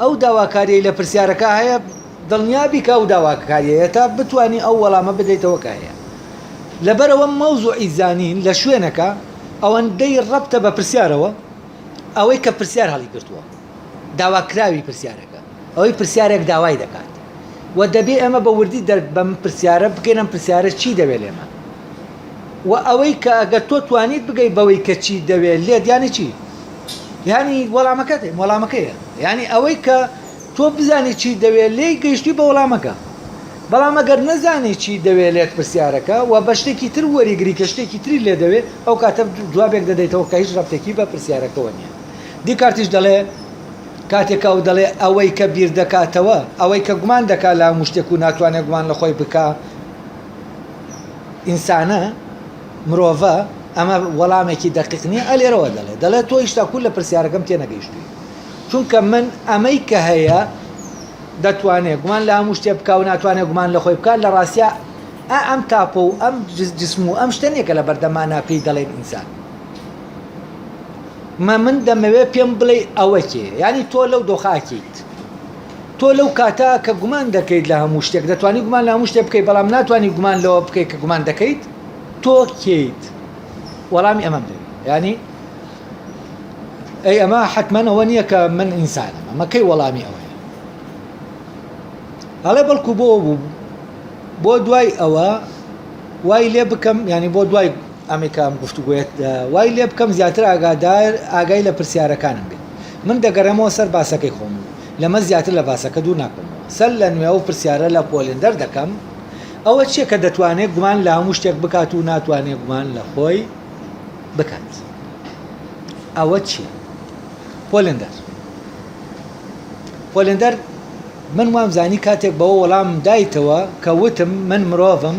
ئەو داواکاریەی لە پرسیارەکە هەیە دڵنیابی کە ئەو داواکاریەیە تا بتوانی ئەو وەڵامە بدەیتەوە کە هەیە. لەبەرئەوە مەوزوعی زانین لە شوێنەکە ئەوەندەی ڕەبتە بە پرسیارەوە، ئەوەی کە پرسیار هەڵیگرتووە، داواکراوی پرسیارەکە، ئەوەی پرسیارێک داوای دەکات و دەبێ ئێمە بە وردی دەرک بەم پرسیارە بکەین، ئەم پرسیارە چی دەوێت لێمان و ئەوەی کە ئەگەر تۆ توانیت بگەی بەوەی کە چی دەوێت لێت یانی چی؟ یانی وەڵامەکەت وەڵامەکەیە یانی ئەوەی کە تۆ بزانی چی دەوێ لێی گەیشتوی بە وەڵامەکە بەڵام ئەگەر نەزانی چی دەوێ لێت پرسیارەکە و بە شتێکی تر وەریگری کە شتێکی تری لێ دەوێ ئەو کاتە جوابێک دەدەیتەوە کە هیچ ڕەبتێکی بە پرسیارەکەوە نییە دیکارتیش دەڵێ کاتێک ئەو دەڵێ ئەوەی کە بیر دەکاتەوە ئەوەی کە گومان دەکا لە هەموو شتێک و ناتوانێت گومان لە خۆی بکا ئینسانە مرۆڤە ئەمە وەڵامێکی دەقیق نییە ئەلێرەوە دەڵێ دەڵێ تۆ هیشتا کول لە پرسیارەکەم تێنەگەیشتووی چونکە من ئەمەی کە هەیە دەتوانێ گومان لە هەموو شتێ بکا و ناتوانێ گومان لە خۆی بکا لە ڕاستیا ئا ئەم تاپۆ و ئەم جسم و ئەم شتە نییە کە لە بەردەمانا پێی دەڵێن ئینسان مە من دەمەوێ پێم بڵێ ئەوە کێ یعنی تۆ لەو دۆخاکیت تۆ لەو کاتە کە گومان دەکەیت لە هەموو شتێک دەتوانی گومان لە هەموو شتێک بکەیت بەڵام ناتوانانی گومان لەوە بکەیت کە گومان دەکەیت تۆ کێیت وەڵامی ئەمەم دەوێت ینی ئەی ئەمە حەتمەن ئەوە نییە کە من ئینسانم ئەمە کەی وەڵامی ئەوەیە ئەڵێ بەڵکو بۆ بوو بۆ دوای ئەوە وای لێ بکەم ینی بۆ دوای ئەمریکا ئەم گفتوگوێت وای لێ بکەم زیاتر ئاگادار ئاگای لە پرسیارەکانم بێت من دەگەڕێمەوە سەر باسەکەی خۆم و لەمە زیاتر لە باسەکە دوور ناکەمەوە سەر لە نوێ ئەو پرسیارە لە پۆلندەر دەکەم ئەوە چییە کە دەتوانێت گومان لە هەموو شتێک بکات و ناتوانێت گومان لە خۆی بکات ئەوە چییە؟ پۆلندەر پۆلندەر من وام زانی کاتێک بەوە وەڵام دایتەوە کە وتم من مرۆڤم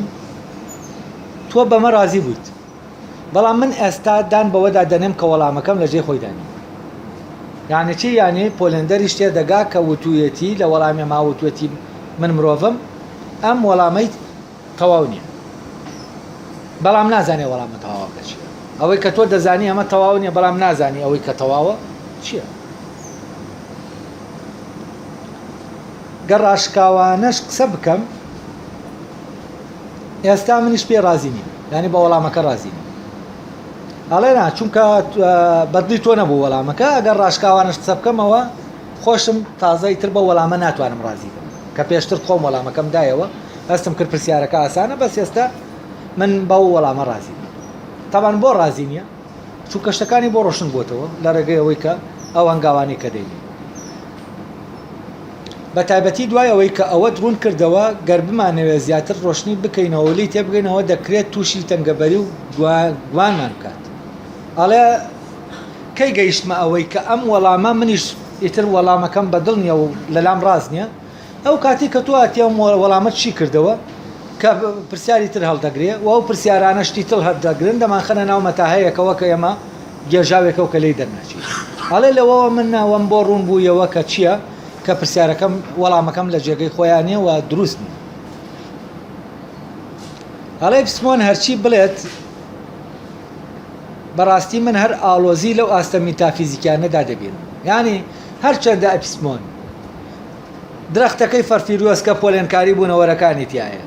تۆ بەمە ڕازی بوویت بەڵام من ئێستا دان بەوەدا دەنێم کە وەڵامەکەم لە جێی خۆیدا نییە یعنی چی یعنی پۆلندەریش تێدەگا کە وتوویەتی لە وەڵامی ما وتوێتی من مرۆڤم. ئەم وەڵامەی تەواو نییە بەڵام نازانێ وەڵامە تەواوەکە چییە ئەوەی کە تۆ دەزانی ئەمە تەواو نییە بەڵام نازانی ئەوەی کە تەواوە چییە گەر ڕاشکاوانەش قسە بکەم ئێستا منیش پێ ڕازی نیم یانی بە وەڵامەکە ڕازی نیم ئەڵێ نا چونکە بەدڵی تۆ نەبوو وەڵامەکە ئەگەر ڕاشکاوانەش قسە بکەمەوە خۆشم تازە ئیتر بە وەڵامە ناتوانم ڕازی بم کە پێشتر خۆم وەڵامەکەم دایەوە هەستم کرد پرسیارەکە ئاسانە بەس ئێستا من بەو وەڵامە ڕازی نیم تاوان بۆ ڕازی نییە چونکە شتەکانی بۆ ڕۆشن بۆتەوە لە ڕێگەی ئەوەی کە ئەو هەنگاوانەی کە دەینێ. بە تایبەتی دوای ئەوەی کە ئەوەت ڕوون کردەوە، گەر بمانەوێت زیاتر ڕۆشنی بکەینەوە و لێی تێبگەینەوە دەکرێت تووشی تەنگەبەری و گوانمان بکات. ئەڵێ کەی گەیشتمە ئەوەی کە ئەم وەڵامە منیش ئیتر وەڵامەکەم بەدڵ نییە و لەلام ڕاست نییە، ئەو کاتەی کە تۆ هاتی ئەم وەڵامەت شی کردەوە کە پرسیاری تر هەڵدەگرێ و ئەو پرسیارانە شتی تر هەڵدەگرن دەمانخەنە ناو مەتاهەیەکەوە کە ئێمە گێژاوێکە و کە لێی دەرناچین. ئەڵێ لەوەوە من ئەوەم بۆ ڕوون بوویەوە کە چییە کە پرسیارەکەم وەڵامەکەم لە جێگەی خۆیان نییە و دروست نییە. ئەڵێ ئیپسمۆن هەرچی بڵێت بەڕاستی من هەر ئاڵۆزی لەو ئاستە میتافیزیکیانەدا دەبینم. یانی هەرچەندە ئەپسمۆن درەختەکەی فەرفیریۆس کە پۆلێنکاری بوونەوەرەکانی تیایە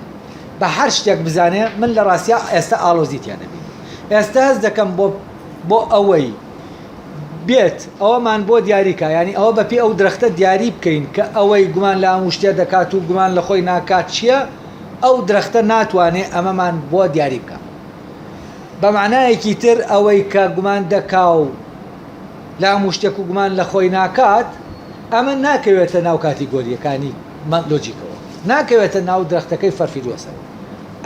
بە هەر شتێک بزانێ من لە ڕاستیا ئێستا ئاڵۆزی تیا دەبینم ئێستا هەست دەکەم بۆ بۆ ئەوەی بێت ئەوەمان بۆ دیاریکا ینی ئەوە بەپی ئەو درەختە دیاری بکەین کە ئەوەی گومان لە هەموو شتێ دەکات و گومان لە خۆی ناکات چییە ئەو درەختە ناتوانێ ئەمەمان بۆ دیاری بکە بە معنایەکی تر ئەوەی کە گومان دەکا و لە هەموو شتێک و گومان لە خۆی ناکات، ئەمە ناکەوێتە ناو کاتیگۆرییەکانی لۆجیکەوە، ناکەوێتە ناو درەختەکەی فەرفیدۆسەوە.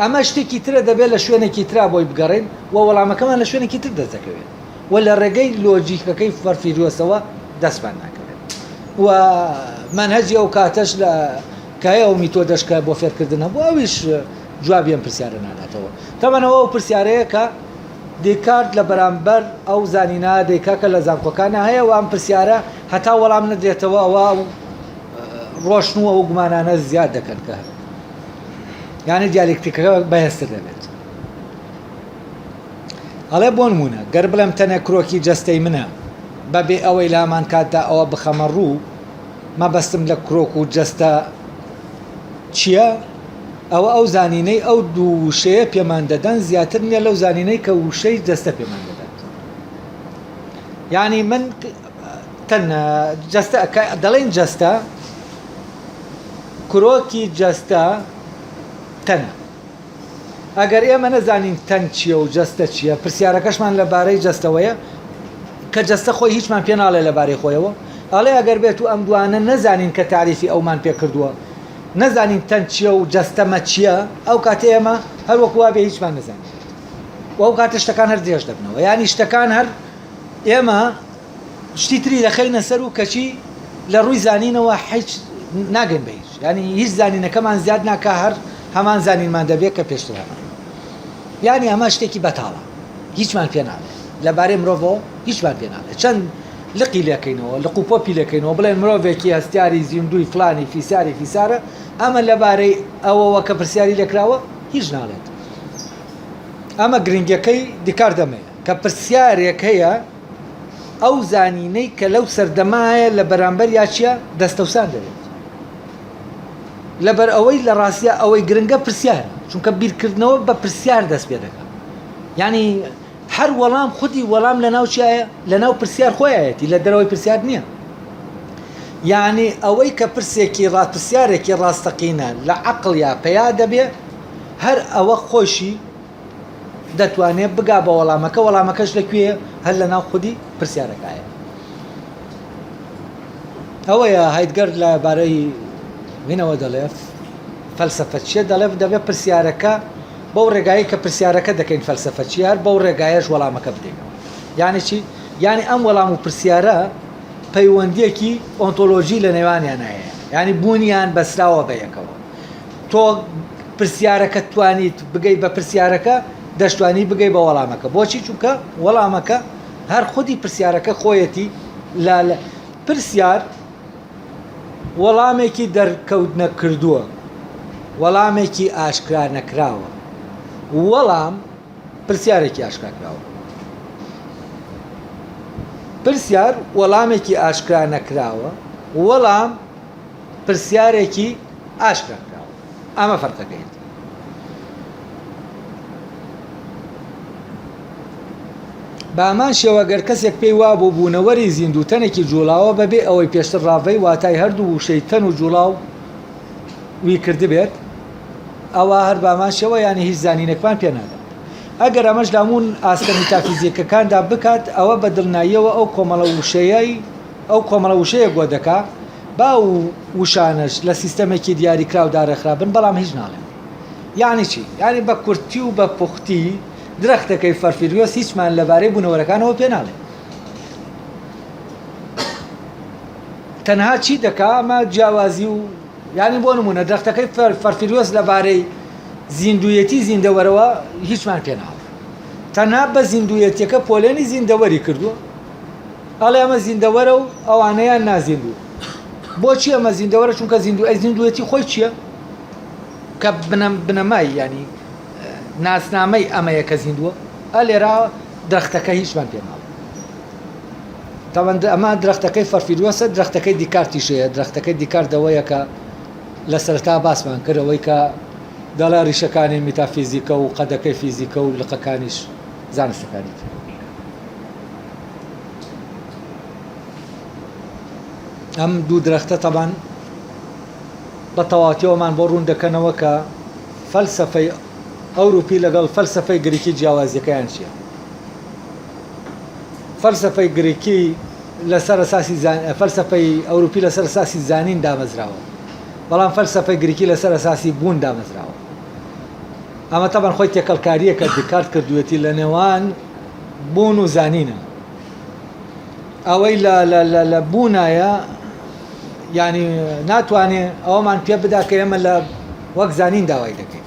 ئەمە شتێکی ترە دەبێت لە شوێنێکی ترا بۆی بگەڕێین و وەڵامەکەمان لە شوێنێکی تر دەست دەکەوێت و لە ڕێگەی لۆجیکەکەی فەرفیدۆسەوە دەستمان ناکەوێت و مەنهەجی ئەو کاتەش لە کە هەیە ئەو میتۆدەش کە بۆ فێرکردن هەبوو ئەویش جوابی ئەم پرسیارە ناداتەوە. تەبعەن ئەوە ئەو پرسیارەیە کە دیکارت لە بەرامبەر ئەو زانینە دەیکا کە لە زانکۆکانا هەیە و ئەم پرسیارە هەتا وەڵام نەدرێتەوە ئەوە ئەو ڕۆشن و ئەو گومانانە زیاد دەکەن کە هەن یعنی دیالێکتیکەکە بەهێزتر دەبێت ئەڵێ بۆ نمونە گەر بڵێم تەنێ کرۆکی جەستەی منە بەبێ ئەوەی لە هەمان کاتدا ئەوە بخەمە ڕوو مەبەستم لە کرۆک و جەستە چییە؟ ئەوە ئەو زانینەی ئەو دوو وشەیە پێمان دەدەن زیاتر نییە لەو زانینەی کە وشەی جەستە پێمان دەدات. یعنی من تەن جەستە دەڵێن جەستە کرۆکی جەستە تەنە. ئەگەر ئێمە نەزانین تەن چییە و جەستە چییە، پرسیارەکەشمان لە بارەی جەستەوەیە، کە جەستە خۆی هیچمان پێ ناڵێ لە بارەی خۆیەوە، ئەڵێ ئەگەر بێت و ئەم دوانە نەزانین کە تاریفی ئەومان پێ کردووە، نەزانین تەن چییە و جەستەمە چییە، ئەو کاتە ئێمە هەر وەکو وابێ هیچمان نەزانین و ئەو کاتە شتەکان هەر درێژ دەبنەوە، یانی شتەکان هەر ئێمە شتی تری دەخەینە سەر و کەچی لە ڕووی زانینەوە هیچ ناگەین بە هیچ یعنی هیچ زانینەکەمان زیاد ناکا هەر هەمان زانینمان دەبێت کە پێشتر هەمان یعنی ئەمە شتێکی بەتاڵە هیچمان پێ ناڵێ لەبارەی مرۆڤەوە هیچمان پێ ناڵێ چەند لقی لێکەینەوە لق و پۆپی لێکەینەوە بڵێن مرۆڤێکی هەستیاری زیندووی فلانی فیساری فیسارە ئەمە لەبارەی ئەوەوە کە پرسیاری لێکراوە هیچ ناڵێت ئەمە گرنگەکەی دیکاردەمەیە کە پرسیارێک هەیە ئەو زانینەی کە لەو سەردەمە هەیە لە بەرامبەریا چیە؟ دەستەوسان دەبێت. لەبەر ئەوەی لە ڕاستیا ئەوەی گرنگە پرسیارە، چونکە بیرکردنەوە بە پرسیار دەست پێ دەکات. یعنی هەر وەڵام خودی وەڵام لە ناو چیایە؟ لە ناو پرسیار خۆیەتی، لە دەرەوەی پرسیار نییە. یعنی ئەوەی کە پرسێکی ڕا پرسیارێکی ڕاستەقینە لە عەقڵیا پەیا دەبێ هەر ئەوە خۆشی دەتوانێت بگا بە وەڵامەکە، وەڵامەکەش لە کوێیە؟ هەر لە ناو خودی پرسیارەکایە. ئەوەیە هایدگەر لە بارەی هینەوە دەڵێ فەلسەفە چییە؟ دەڵێ دەبێت پرسیارەکە بەو ڕێگایەی کە پرسیارەکە دەکەین فەلسەفە چییە هەر بەو ڕێگایەش وەڵامەکە بدەینەوە. یعنی چی؟ یعنی ئەم وەڵام و پرسیارە پەیوەندیەکی ئۆنتۆلۆژی لە نێوانیان هەیە، یعنی بوونیان بەسراوە بە یەکەوە. تۆ پرسیارەکە توانیت بگەی بە پرسیارەکە دەشتوانی بگەی بە وەڵامەکە بۆچی چونکە وەڵامەکە هەر خودی پرسیارەکە خۆیەتی لە پرسیار وەڵامێکی دەرکەوت نەکردووە. وەڵامێکی ئاشکرا نەکراوە. وەڵام پرسیارێکی ئاشکرا کراوە. پرسیار وەڵامێکی ئاشکرا نەکراوە. وەڵام پرسیارێکی ئاشکرا کراوە. ئەمە فەرقەکەیەتی. بە هەمان شێوە گەر کەسێک پێی وابوو بوونەوەری زیندوو تەنێکی جووڵاوە بەبێ ئەوەی پێشتر ڕاڤەی واتای هەردوو وشەی تەن و جووڵاو ی کردبێت ئەوا هەر بە هەمان شێوە یانی هیچ زانینێکمان پێ نادات. ئەگەر ئەمەش لە هەموو ئاستە میتافیزیکەکاندا بکات ئەوە بە دڵناییەوە ئەو کۆمەڵە وشەیەی ئەو کۆمەڵە وشەیە گۆ دەکا با ئەو وشانەش لە سیستەمێکی دیاریکراودا ڕێکخرابن بەڵام هیچ ناڵێن. یانی چی؟ یانی بە کورتی و بە پوختی درەختەکەی فەرفیریۆس هیچمان لەبارەی بوونەوەرەکانەوە پێ ناڵێ. تەنها چی دەکا ئەمە جیاوازی و یانی بۆ نمونە درەختەکەی فەرفیریۆس لەبارەی زیندوویەتی زیندەوەرەوە هیچمان پێ ناڵێ. تەنها بە زیندوویەتیەکە پۆلێنی زیندەوەری کردووە. ئەڵێ ئەمە زیندەوەرە و ئەوانەیان نازیندوو. بۆچی ئەمە زیندەوەرە؟ چونکە زیندوو ئەی زیندوویەتی خۆی چییە؟ کە بنەمای یانی ناسنامەی ئەمەیە کە زیندووە ئە لێرە درەختەکە هیچمان پێ ناڵێ تاوان ئەمە درەختەکەی فەرفیروەسە درەختەکەی دیکارتیش هەیە درەختەکەی دیکارت ئەوەیە کە لە سەرەتا باسمان کرد ئەوەی کە دەڵێ ڕیشەکانی میتافیزیکە و قەدەکەی فیزیکە و لقەکانیش زانستەکانی تر. ئەم دوو درەختە تەبان بە تەواوەتی ئەوەمان بۆ ڕوون دەکەنەوە کە فەلسەفەی ئەوروپی لەگەڵ فەلسەفەی گریکی جیاوازیەکەیان چیە. فەلسەفەی گریکی لەسەر ئەساسی فەلسەفەی ئەوروپی لەسەر ئەساسی زانین دامەزراوە، بەڵام فەلسەفەی گریکی لەسەر ئەساسی بوون دامەزراوە. ئەمە تەبعەن خۆی تێکەڵکارییەکە دیکارت کردوویەتی لە نێوان بوون و زانینە. ئەوەی لە لە لە لە بوونایە یانی ناتوانێ ئەوەمان پێ بدا کە ئێمە لە وەک زانین داوای دەکەین.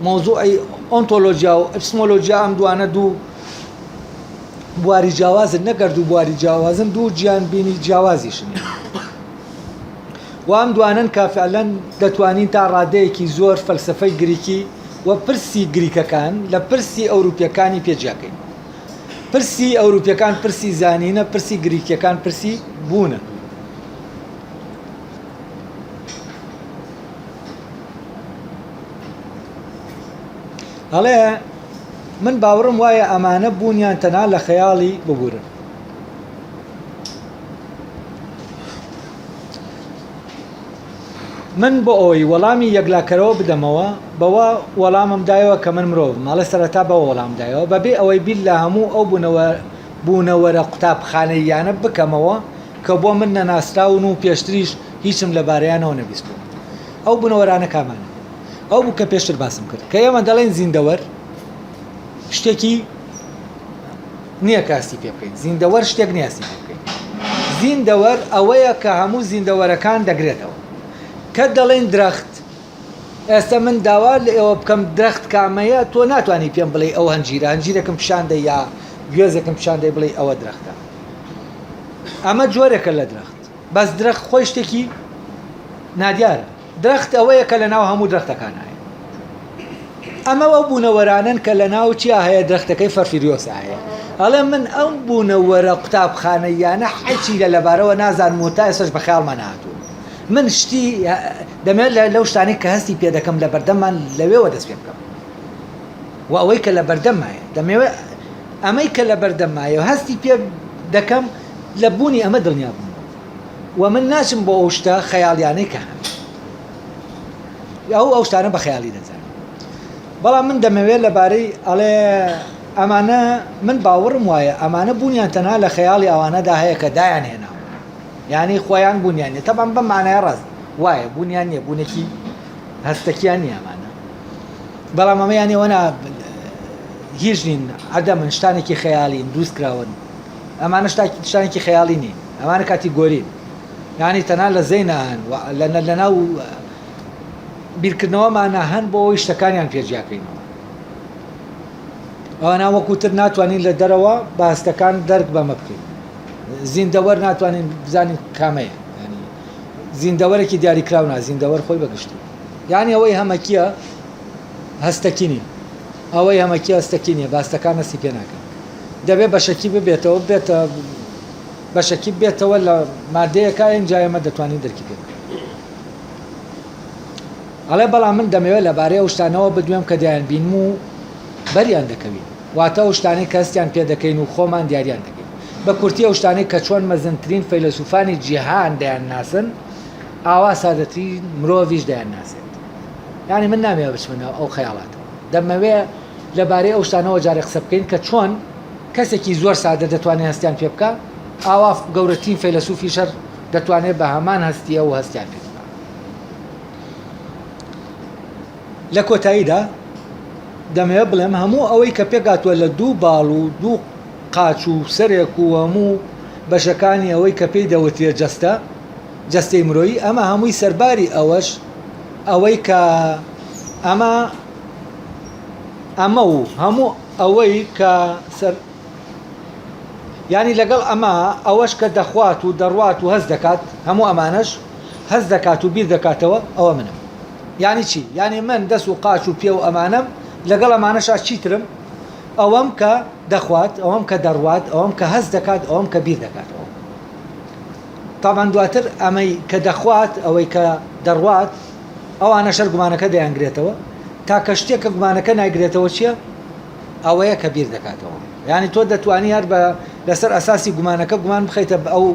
مەوزوعی ئۆنتۆلۆجیا و ئەپسمۆلۆجیا ئەم دوانە دوو بواری جیاوازن نەگەر دوو بواری جیاوازن دوو جیان بینی جیاوازیشن. و ئەم دوانەن کە فعلەن دەتوانین تا ڕادەیەکی زۆر فەلسەفەی گریکی و پرسی گریکەکان لە پرسی ئەوروپیەکانی پێ جیاکەین. پرسی ئەوروپیەکان پرسی زانینە، پرسی گریکیەکان پرسی بوونە. ئەڵێ من باوەڕم وایە ئەمانە بوونیان تەنها لە خەیاڵی ببورن. من بۆ ئەوەی وەڵامی یەکلاکەرەوە بدەمەوە، بەوە وەڵامم دایەوە کە من مرۆڤم، ئەڵێ سەرەتا بەوە وەڵام دایەوە، بەبێ ئەوەی بیر لە هەموو ئەو بوونەوەرە قوتابخانەییانە بکەمەوە کە بۆ من نەناسراون و پێشتریش هیچم لەبارەیانەوە نەبیستووە. ئەو بوونەوەرانە کامانەن؟ ئەو بوو کە پێشتر باسم کرد، کە ئێمە دەڵێین زیندەوەر شتێکی نییە کە هەستی پێ بکەین، زیندەوەر شتێک نییە هەستی پێ بکەین. زیندەوەر ئەوەیە کە هەموو زیندەوەرەکان دەگرێتەوە. کە دەڵێین درەخت، ئێستا من داوا لە ئێوە بکەم درەخت کامەیە، تۆ ناتوانی پێم بڵێی ئەو هەنجیرە، هەنجیرێکم پیشان دەی یا گوێزێکم پیشان دەی بڵێی ئەوە درەختە. ئەمە جۆرێکە لە درەخت، بەس درەخت خۆی شتێکی نادیارە. درەخت ئەوەیە کە لەناو هەموو درەختەکان هەیە. ئەمە ئەو بوونەوەرانەن کە لەناو چیا هەیە درەختەکەی فەرفیریۆسا هەیە. ئەڵێ من ئەم بوونەوەرە قوتابخانەییانە هەرچی لە لەبارەوە نازانم و تا ئێستاش بە خەیاڵما نەهاتووە. من شتی دەمەوێت لەو شتانەی کە هەستی پێ دەکەم لە بەردەممان لەوێوە دەست پێ بکەم و ئەوەی کە لە بەردەممایە دەمەوێت ئەمەی کە لە بەردەممایە و هەستی پێ دەکەم لە بوونی ئەمە دڵنیا بووم. و من ناچم بۆ ئەو شتە خەیاڵیانەی کە هەن ئەو ئەو شتانە بە خەیاڵی دەزانم بەڵام من دەمەوێت لەبارەی ئەڵێ ئەمانە من باوەڕم وایە ئەمانە بوونیان تەنها لە خەیاڵی ئەوانەدا هەیە کە دایان هێناوە یعنی خۆیان بوونیان نیە تەبان بەم مانایە ڕاست وایە بوونیان نییە بوونێکی هەستەکیان نییە ئەمانە بەڵام ئەمە یانی ئەوە نا هیچ نین عەدەمن شتانێکی خەیاڵین دروست کراون ئەمانە شتانێکی خەیاڵی نین ئەمانە کاتیگۆرین یانی تەنها لە زەینا هەن و لە ناو بیرکردنەوەمانە هەن بۆ ئەوەی شتەکانیان پێ جیاکەینەوە ئەوانە وەکو تر ناتوانین لە دەرەوە بە هەستەکان دەرک بەمە بکەین زیندەوەر ناتوانین بزانین کامەیە ینی زیندەوەرێکی دیاریکراو نا زیندەوەر خۆی بەگشتی. یانی ئەوەی هەمەکییە هەستەکی نییە. ئەوەی هەمەکی هەستەکی نییە، بە هەستەکان هەستی پێ ناکەن. دەبێ بەشەکی ببێتەوە، ببێتە بەشەکی ببێتەوە لە مادەیەکا ئینجا ئێمە دەتوانین دەرکی پێ بکەین. ئەڵێ بەڵام من دەمەوێت لەبارەی ئەو شتانەوە بدوێم کە دەیانبینم و بەریان دەکەوین. واتە ئەو شتانەی کە هەستیان پێ دەکەین و خۆمان دیاریان دەکەین. بە کورتی ئەو شتانەی کە چۆن مەزنترین فەیلەسوفانی جیهان دەیانناسن، ئاوا سادەترین مرۆڤیش دەیانناسێت. یانی من نامەوێت بچمە ناو ئەو خەیاڵاتەوە. دەمەوێ لەبارەی ئەو شتانەوە جارێ قسە بکەین کە چۆن کەسێکی زۆر سادە دەتوانێت هەستیان پێ بکا، ئاوا گەورەترین فەیلەسوفیش هەر دەتوانێت بە هەمان هەستی ئەو هەستیان پێ بکا. لە کۆتاییدا دەمەوێت بڵێم هەموو ئەوەی کە پێکهاتووە لە دوو باڵ و دوو قاچ و سەرێک و هەموو بەشەکانی ئەوەی کە پێی دەوترێت جەستە، جەستەی مرۆیی، ئەمە هەمووی سەرباری ئەوەش ئەوەی کە ئەمە ئەمە و هەموو ئەوەی کە سەر یانی لەگەڵ ئەمە ئەوەش کە دەخوات و دەڕوات و هەست دەکات هەموو ئەمانەش هەست دەکات و بیر دەکاتەوە ئەوە منم. یانی چی؟ یانی من دەست و قاچ و پێ و ئەمانەم، لەگەڵ ئەمانەشا چیترم؟ ئەوەم کە دەخوات، ئەوەم کە دەڕوات، ئەوەم کە هەست دەکات، ئەوەم کە بیر دەکاتەوە. تابان دواتر ئەمەی کە دەخوات، ئەوەی کە دەڕوات، ئەوانەش هەر گومانەکە دەیانگرێتەوە. تاکە شتێک کە گومانەکە نایگرێتەوە چییە؟ ئەوەیە کە بیر دەکاتەوە. یانی تۆ دەتوانی هەر بە لەسەر ئەساسی گومانەکە گومان بخەیتە ئەو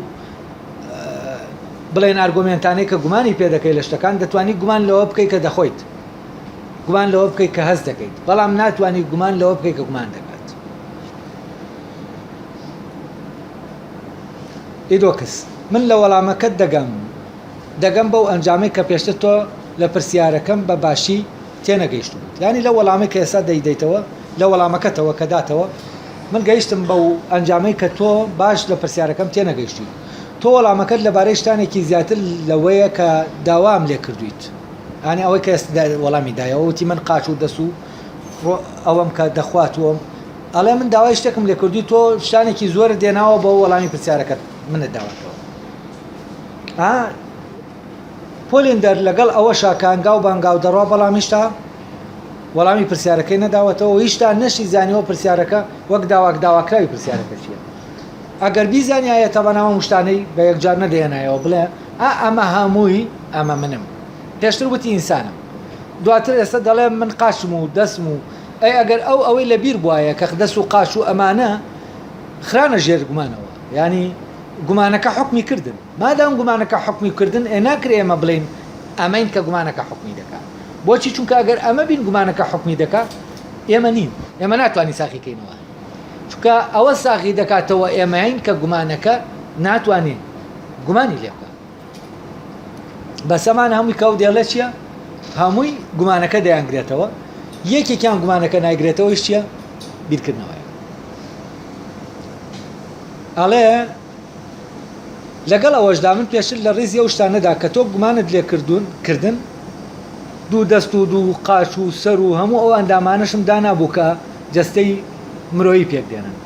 بڵێن ئارگۆمێنتانەی کە گومانی پێ دەکەی لە شتەکان، دەتوانی گومان لەوە بکەی کە دەخۆیت، گومان لەوە بکەی کە هەست دەکەیت، بەڵام ناتوانی گومان لەوە بکەی کە گومان دەکات. ئیدۆکس، من لە وەڵامەکەت دەگەم، دەگەم بەو ئەنجامەی کە پێشتر تۆ لە پرسیارەکەم بە باشی تێنەگەیشتبوویت. یانی لەو وەڵامەی کە ئێستا دەیدەیتەوە، لە وەڵامەکەتەوە کە داتەوە، من گەیشتم بەو ئەنجامەی کە تۆ باش لە پرسیارەکەم تێنەگەیشتووی. تۆ وەڵامەکەت لەبارەی شتانێکی زیاتر لەوەیە کە داوام لێ کردوویت. یانی ئەوەی کە ئێستا وەڵامی دایەوە وتی من قاچ و دەست و ئەوەم کە دەخوات و ئەڵێ من داوای شتێکم لێ کردووی تۆ شتانێکی زۆرت دێناوە بۆ وەڵامی پرسیارەکەت منت داوەتەوە. ئا پۆلیندەر لەگەڵ ئەوەشا کە هەنگاو بە هەنگاو دەڕوا بەڵام هیشتا وەڵامی پرسیارەکەی نەداوەتەوە و هیشتا نەشی زانیوە پرسیارەکە وەک داواک داواکراوی پرسیارەکە چییە. ئەگەر بیزانیایە تەبعەن ئەم شتانەی بە یەکجار نەدەهێنایەوە بڵێ ئا ئەمە هەمووی ئەمە منم. پێشتر وتی ئینسانم دواتر ئێستا دەڵێ من قاچم و دەستم و ئەی ئەگەر ئەو ئەوەی لە بیر بوایە کە دەست و قاچ و ئەمانە خرانە ژێر گومانەوە یانی گومانەکە حوکمی کردن. مادام گومانەکە حوکمی کردن ئێ ناکرێ ئێمە بڵێین ئەمەین کە گومانەکە حوکمی دەکا. بۆچی؟ چونکە ئەگەر ئەمە بین گومانەکە حوکمی دەکا ئێمە نین. ئێمە ناتوانین ساغی کەینەوە. چونکە ئەوە ساغی دەکاتەوە ئێمەین کە گومانەکە ناتوانین گومانی لێ بکا. بەس ئەمان هەمووی کە ئەو دێڵێ چییە؟ هەمووی گومانەکە دەیانگرێتەوە. یەکێکیان گومانەکە نایگرێتەوە هیچ چییە؟ بیرکردنەوەیە. ئەڵێ لەگەڵ ئەوەشدا من پێشتر لە ڕیزی ئەو شتانەدا کە تۆ گومانت لێ کردوون کردن، دوو دەست و دوو قاچ و سەر و هەموو ئەو ئەندامانەشم دانابوو کە جەستەی مرۆیی پێک دێنن.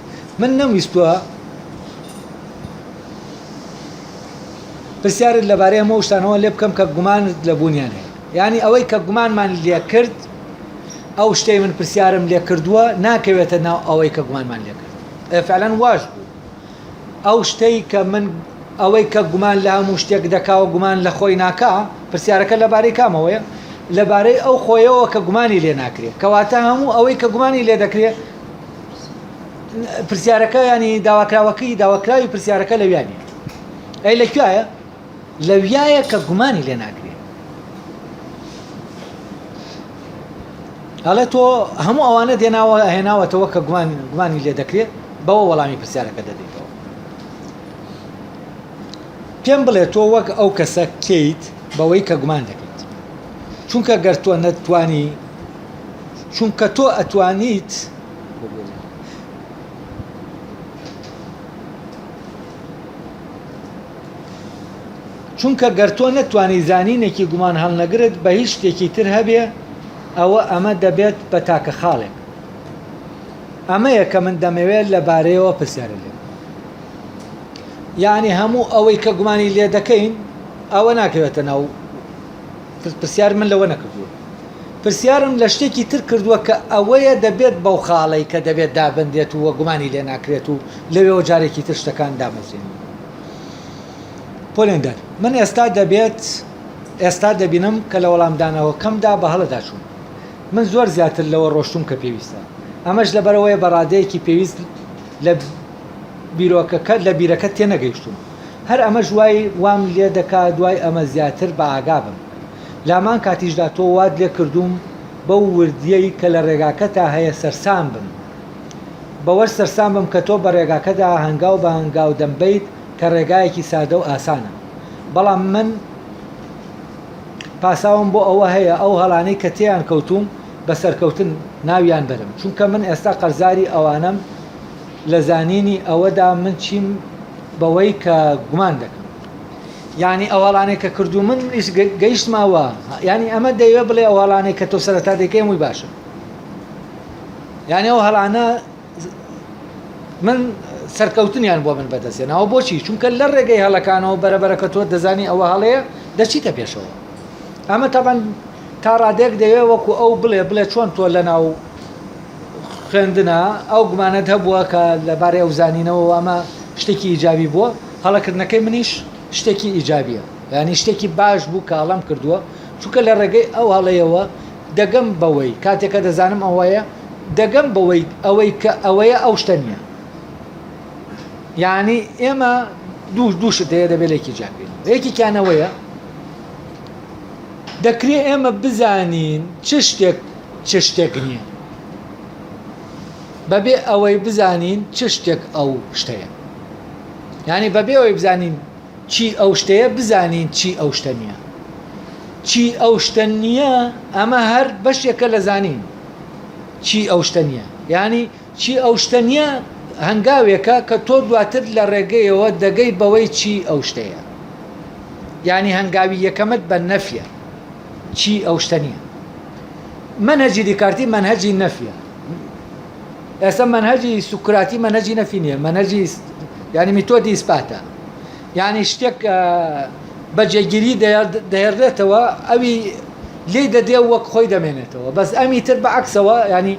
من نەمویستووە پرسیارت لەبارەی هەموو ئەو شتانەوە لێ بکەم کە گومانت لە بوونیان هەیە. یانی ئەوەی کە گومانمان لێ کرد، ئەو شتەی من پرسیارم لێ کردووە ناکەوێتە ناو ئەوەی کە گومانمان لێ کرد. ئێ فعلەن واش بوو. ئەو شتەی کە من ئەوەی کە گومان لە هەموو شتێک دەکا و گومان لە خۆی ناکا، پرسیارەکە لەبارەی کامەوەیە؟ لەبارەی ئەو خۆیەوە کە گومانی لێ ناکرێ. کەواتە هەموو ئەوەی کە گومانی لێ دەکرێ پرسیارەکە ینی داواکراوەکەی داواکراوی پرسیارەکە لەویا نییە. ئەی لە کوایە؟ لەویایە کە گومانی لێ ناکرێ. ئەڵێ تۆ هەموو ئەوانە دێناوە هێناوەتەوە کە گومان گومانی لێ دەکرێت بەوە وەڵامی پرسیارەکە دەدەیتەوە پێم بڵێ تۆ وەک ئەو کەسە کێیت بەوەی کە گومان دەکەیت چونکە گەر تۆ نەتوانی چونکە تۆ ئەتوانیت چونکە گەر تۆ نەتوانی زانینێکی گومان هەڵنەگرت بە هیچ شتێکی تر هەبێ ئەوە ئەمە دەبێت بە تاکە خاڵێک. ئەمەیە کە من دەمەوێت لە بارەیەوە پرسیارت لێ بکەم. یانی هەموو ئەوەی کە گومانی لێ دەکەین ئەوە ناکەوێتە ناو. پرسیار من لەوە نەکردووە. پرسیارم لە شتێکی تر کردووە کە ئەوەیە دەبێت بەو خاڵەی کە دەبێت دابنرێت و گومانی لێ ناکرێت و لەوێوە جارێکی تر شتەکان دامەزرێنین. پۆلێندەر، من ئێستا دەبێت ئێستا دەبینم کە لە وەڵامدانەوەکەمدا بە هەڵەدا چووم. من زۆر زیاتر لەوە ڕۆشتووم کە پێویستە. ئەمەش لەبەرئەوەیە بە ڕادەیەکی پێویست لە بیرۆکەکە لە بیرەکەت تێنەگەیشتووم. هەر ئەمەش وای وام لێ دەکا دوای ئەمە زیاتر بە ئاگا بم. لە هەمان کاتیشدا تۆ وات لێ کردووم بەو وردییەی کە لە ڕێگاکەتا هەیە سەرسام بم. بەوەش سەرسام بم کە تۆ بە ڕێگاکەدا هەنگاو بە هەنگاو دەمبەیت کە ڕێگایەکی سادە و ئاسانە. بەڵام من پاساوم بۆ ئەوە هەیە ئەو هەڵانەی کە تێیان کەوتووم بە سەرکەوتن ناویان بەرم، چونکە من ئێستا قەرزاری ئەوانەم لە زانینی ئەوەدا من چیم بەوەی کە گومان دەکەم. یانی ئەو هەڵانەی کە کردوومن منیش گەیشتمە ئەوە. یانی ئەمە دەیەوێت بڵێ ئەو هەڵانەی کە تۆ سەرەتا دەیکەی هەمووی باشن. یانی ئەو هەڵانە من سەرکەوتنیان بۆ من بەدەستێناوە بۆچی چونکە لە ڕێگەی هەڵەکانەوە بەرەبەرە کە تۆ دەزانی ئەوە هەڵەیە دەچیتە پێشەوە ئەمە تەبەن تا ڕادێک دەوێ وەکو ئەو بڵێ بڵێ چۆن تۆ لە ناو خوێندنە ئەو گومانەت هەبووە کە لەبارەی ئەو زانینەوە ئەمە شتێکی ئیجابی بووە هەڵەکردنەکەی منیش شتێکی ئیجابیە یعنی شتێکی باش بوو کە هەڵەم کردووە چونکە لە ڕێگەی ئەو هەڵەیەوە دەگەم بەوەی کاتێک کە دەزانم ئەوەیە دەگەم بەوەی ئەوەی کە ئەوەیە ئەو شتە نییە یعنی ئێمە دوو دوو شت هەیە دەبێت لێکی جیاکەین یەکێکیان ئەوەیە دەکرێ ئێمە بزانین چ شتێک چ شتێک نییە بەبێ ئەوەی بزانین چ شتێک ئەو شتەیە یعنی بەبێ ئەوەی بزانین چی ئەو شتەیە بزانین چی ئەو شتە نییە. چی ئەو شتە نییە ئەمە هەر بەشێکە لە زانین چی ئەو شتە نییە یانی چی ئەو شتە نییە هەنگاوێکە کە تۆ دواتر لە ڕێگەیەوە دەگەی بەوەی چی ئەو شتەیە یانی هەنگاوی یەکەمت بە نەفیە چی ئەو شتە نییە مەنهەجی دیکارتی مەنهەجی نەفیە ئێستا مەنهەجی سوکراتی مەنهەجی نەفی نییە مەنهەجی یعنی میتۆدی ئیسپاتە یعنی شتێک بە جێگیری دەهێڕێتەوە ئەوی لێی دەدێ وەک خۆی دەمێنێتەوە بەس ئەمی تر بە عکسەوە ینی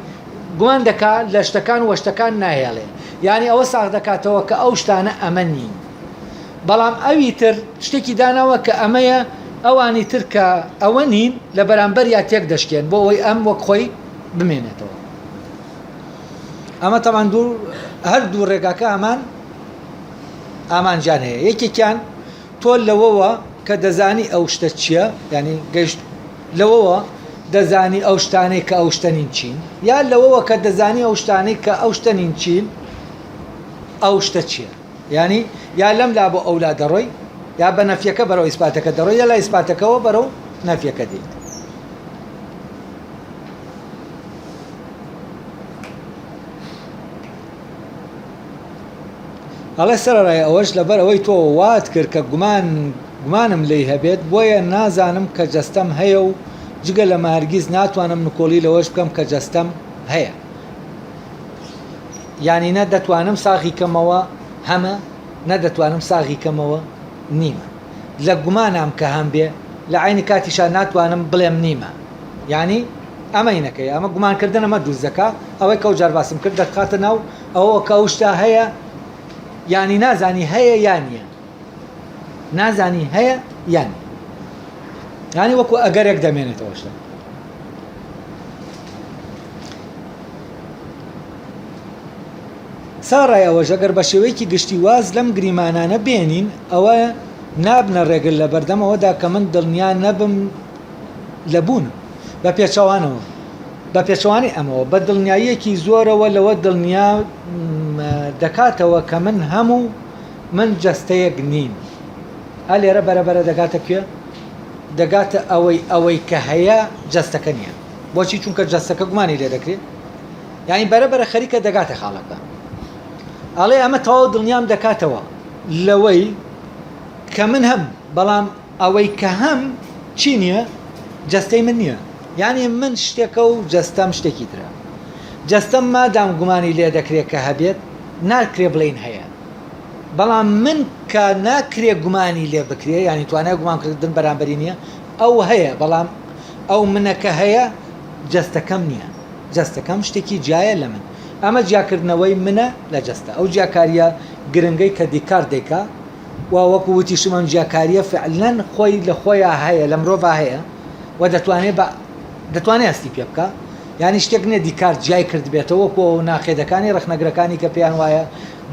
گومان دەکا لە شتەکان وە شتەکان ناهێڵێ یعنی ئەوە ساغ دەکاتەوە کە ئەو شتانە ئەمە نین بەڵام ئەوی تر شتێکی داناوە کە ئەمەیە ئەوانی تر کە ئەوە نین لە بەرامبەر یا تێک دەشکێن بۆ ئەوەی ئەم وەک خۆی بمێنێتەوە ئەمە تەمان دوو هەردوو ڕێگاکە هەمان ئامانجیان هەیە یەکێکیان تۆ لەوەوە کە دەزانی ئەو شتە چییە ینی گەشت لەوەوە دەزانی ئەو شتانەی کە ئەو شتە نین چین یا لەوەوە کە دەزانی ئەو شتانەی کە ئەو شتە نین چین ئەو شتە چییە ینی یا لەم لا بۆ ئەولا دەڕۆی یا بە نەفیەکە بەرەو ئیسپاتەکە دەڕۆی یا لە ئیسپاتەکەەوە بەرەو نەفیەکە دێت ئەڵێ سەرەڕای ئەوەش لەبەر ئەوەی تۆ وات کرد کە گومان گومانم لێی هەبێت بۆیە نازانم کە جەستەم هەیە و جگە لەمە هەرگیز ناتوانم نکۆڵی لەوەش بکەم کە جەستەم هەیە یانی نە دەتوانم ساغی کەمەوە هەمە نە دەتوانم ساغی کەمەوە نیمە لە گومانام کە هەم بێ لە عەینی کاتیشا ناتوانم بڵێم نیمە یانی ئەمەی نەکەی ئەمە گومانکردن ئەمە دروست دەکا ئەوەی کەو جار باسم کرد دەتخاتە ناو ئەوە کە ئەو شتە هەیە یانی نازانی هەیە یان نییە نازانی هەیە یان یانی وەکو ئەگەرێک دەمێنێتەوە شتە سەرەڕای ئەوەش ئەگەر بە شێوەیەکی گشتی واز لەم گریمانانە بێنین ئەوە نابنە ڕێگر لەبەردەم ئەوەدا کە من دڵنیا نەبم لە بوونم. بە پێچەوانەوە، بە پێچەوانەی ئەمەوە، بە دڵنیاییەکی زۆرەوە لەوە دڵنیام دەکاتەوە کە من هەم و من جەستەیەک نیم. ئا لێرە بەرە بەرە دەگاتە کوێ؟ دەگاتە ئەوەی ئەوەی کە هەیە جەستەکە نییە. بۆچی؟ چونکە جەستەکە گومانی لێ دەکرێ. یانی بەرە بەرە خەریکە دەگاتە خاڵەکە. ئەڵێ ئەمە تەواو دڵنیام دەکاتەوە لەوەی کە من هەم، بەڵام ئەوەی کە هەم چی نییە؟ جەستەی من نییە. یانی من شتێکە و جەستەم شتێکی ترە. جەستەم مادام گومانی لێ دەکرێ کە هەبێت، ناکرێ بڵێین هەیە. بەڵام من کە ناکرێ گومانی لێ بکرێ، یانی توانای گومانکردن بەرامبەری نییە، ئەو هەیە بەڵام ئەو منە کە هەیە جەستەکەم نییە. جەستەکەم شتێکی جیایە لە من. ئەمە جیاکردنەوەی منە لە جەستە. ئەو جیاکارییە گرنگەی کە دیکارت دەیکا و وەکو وتیشم ئەم جیاکارییە فعلەن خۆی لە خۆیا هەیە، لە مرۆڤا هەیە و دەتوانێ بە دەتوانێ هەستی پێ بکا. یانی شتێک نییە دیکارت جیای کردبێتەوە وەکو ئەو ناقێدەکانی ڕەخنەگرەکانی کە پێیان وایە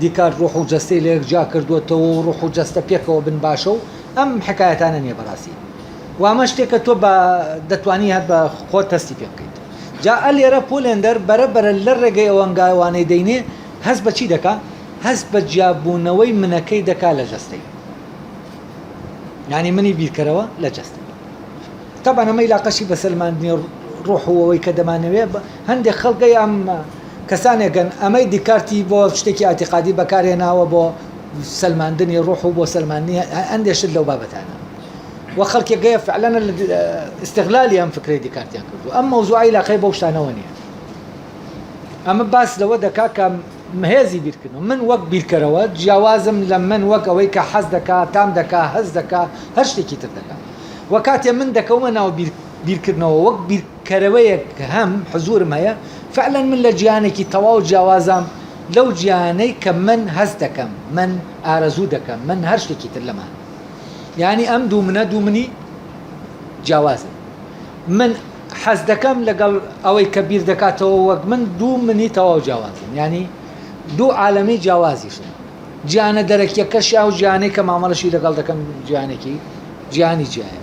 دیکارت ڕۆح و جەستەی لە یەک جیا کردووەتەوە و ڕۆح و جەستە پێکەوە بن باشە و ئەم حکایەتانە نییە بەڕاستی. و ئەمە شتێکە تۆ بە دەتوانی هەر بە خۆت هەستی پێ بکەیت. جا ئە لێرە پۆلێندەر بەرە بەرە لە ڕێگەی ئەو هەنگاوانەی دەینێ هەست بە چی دەکا؟ هەست بە جیابوونەوەی منەکەی دەکا لە جەستەی. یانی منی بیرکەرەوە لە جەستەی. تەبعەن ئەمە ئیلاقەشی بە سەلماندنی ڕۆح و ئەوەی کە دەمانەوێ هەندێک خەڵکەی ئەم کەسانێکن ئەمەی دیکارتی بۆ شتێکی ئاعتیقادی بەکارهێناوە بۆ سەلماندنی ڕۆح و بۆ سەلماندنی هەندێک شت لەو بابەتانە. و خەڵکێک هەیە فعلەن ئیستغلالی ئەم فکرەی دیکارتیان کردو ئەم مەوزوعە عیلاقەی بەو شتانەوە نییە ئەمە باس لەوە دەکا کە هێزی بیرکردنەوە من وەک بیرکەرەوە جیاوازم لە من وەک ئەوەی کە حەز دەکا تام دەکا هەز دەکا هەر شتێکی تر دەکا و کاتێ من دەکەومە ناو بیرکردنەوە وەک بیرکەرەوەیەک هەم حزورم هەیە فعلا من لە جیهانێکی تەواو جیاوازام لەو جیهانەی کە من هەست دەکەم من ئارەزوو دەکەم من هەر شتێکی تر لەمانە یانی ئەم دوو منە دوو منی جیاوازن من حەز دەکەم لەگەڵ ئەوەی کە بیر دەکاتەوە وەک من دوو منی تەواو جیاوازن یانی دوو عالەمی جیاوازیشن جیانە دەرەکیەکەش و جیانەی کە مامەڵەشی لەگەڵ دەکەم جیانێکی جیانی جیایە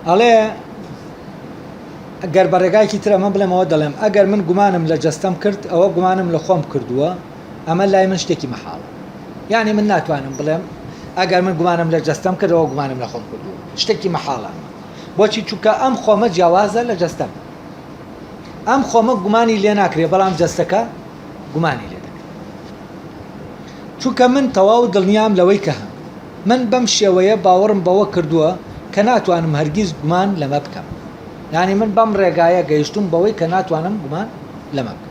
ئەڵێ گەر بە ڕێگایەکی تر ئەمە بڵێمەوە دەڵێم ئەگەر من گومانم لە جەستەم کرد ئەوە گومانم لە خۆم کردووە ئەمە لای من شتێکی مەحاڵە یعنی من ناتوانم بڵێم ئەگەر من گومانم لە جەستەم کرد ئەوە گومانم لە خۆم کردووە شتێکی مەحاڵە ئەمە بۆچی چونکە ئەم خۆمە جیاوازە لە جەستەم ئەم خۆمە گومانی لێ ناکرێ بەڵام جەستەکە گومانی لێ دەکرێت چونکە من تەواو دڵنیام لەوەی کە هەم من بەم شێوەیە باوەڕم بەوە کردووە کە ناتوانم هەرگیز گومان لەمە بکەم. یانی من بەم ڕێگایە گەیشتووم بەوەی کە ناتوانم گومان لەمە بکەم.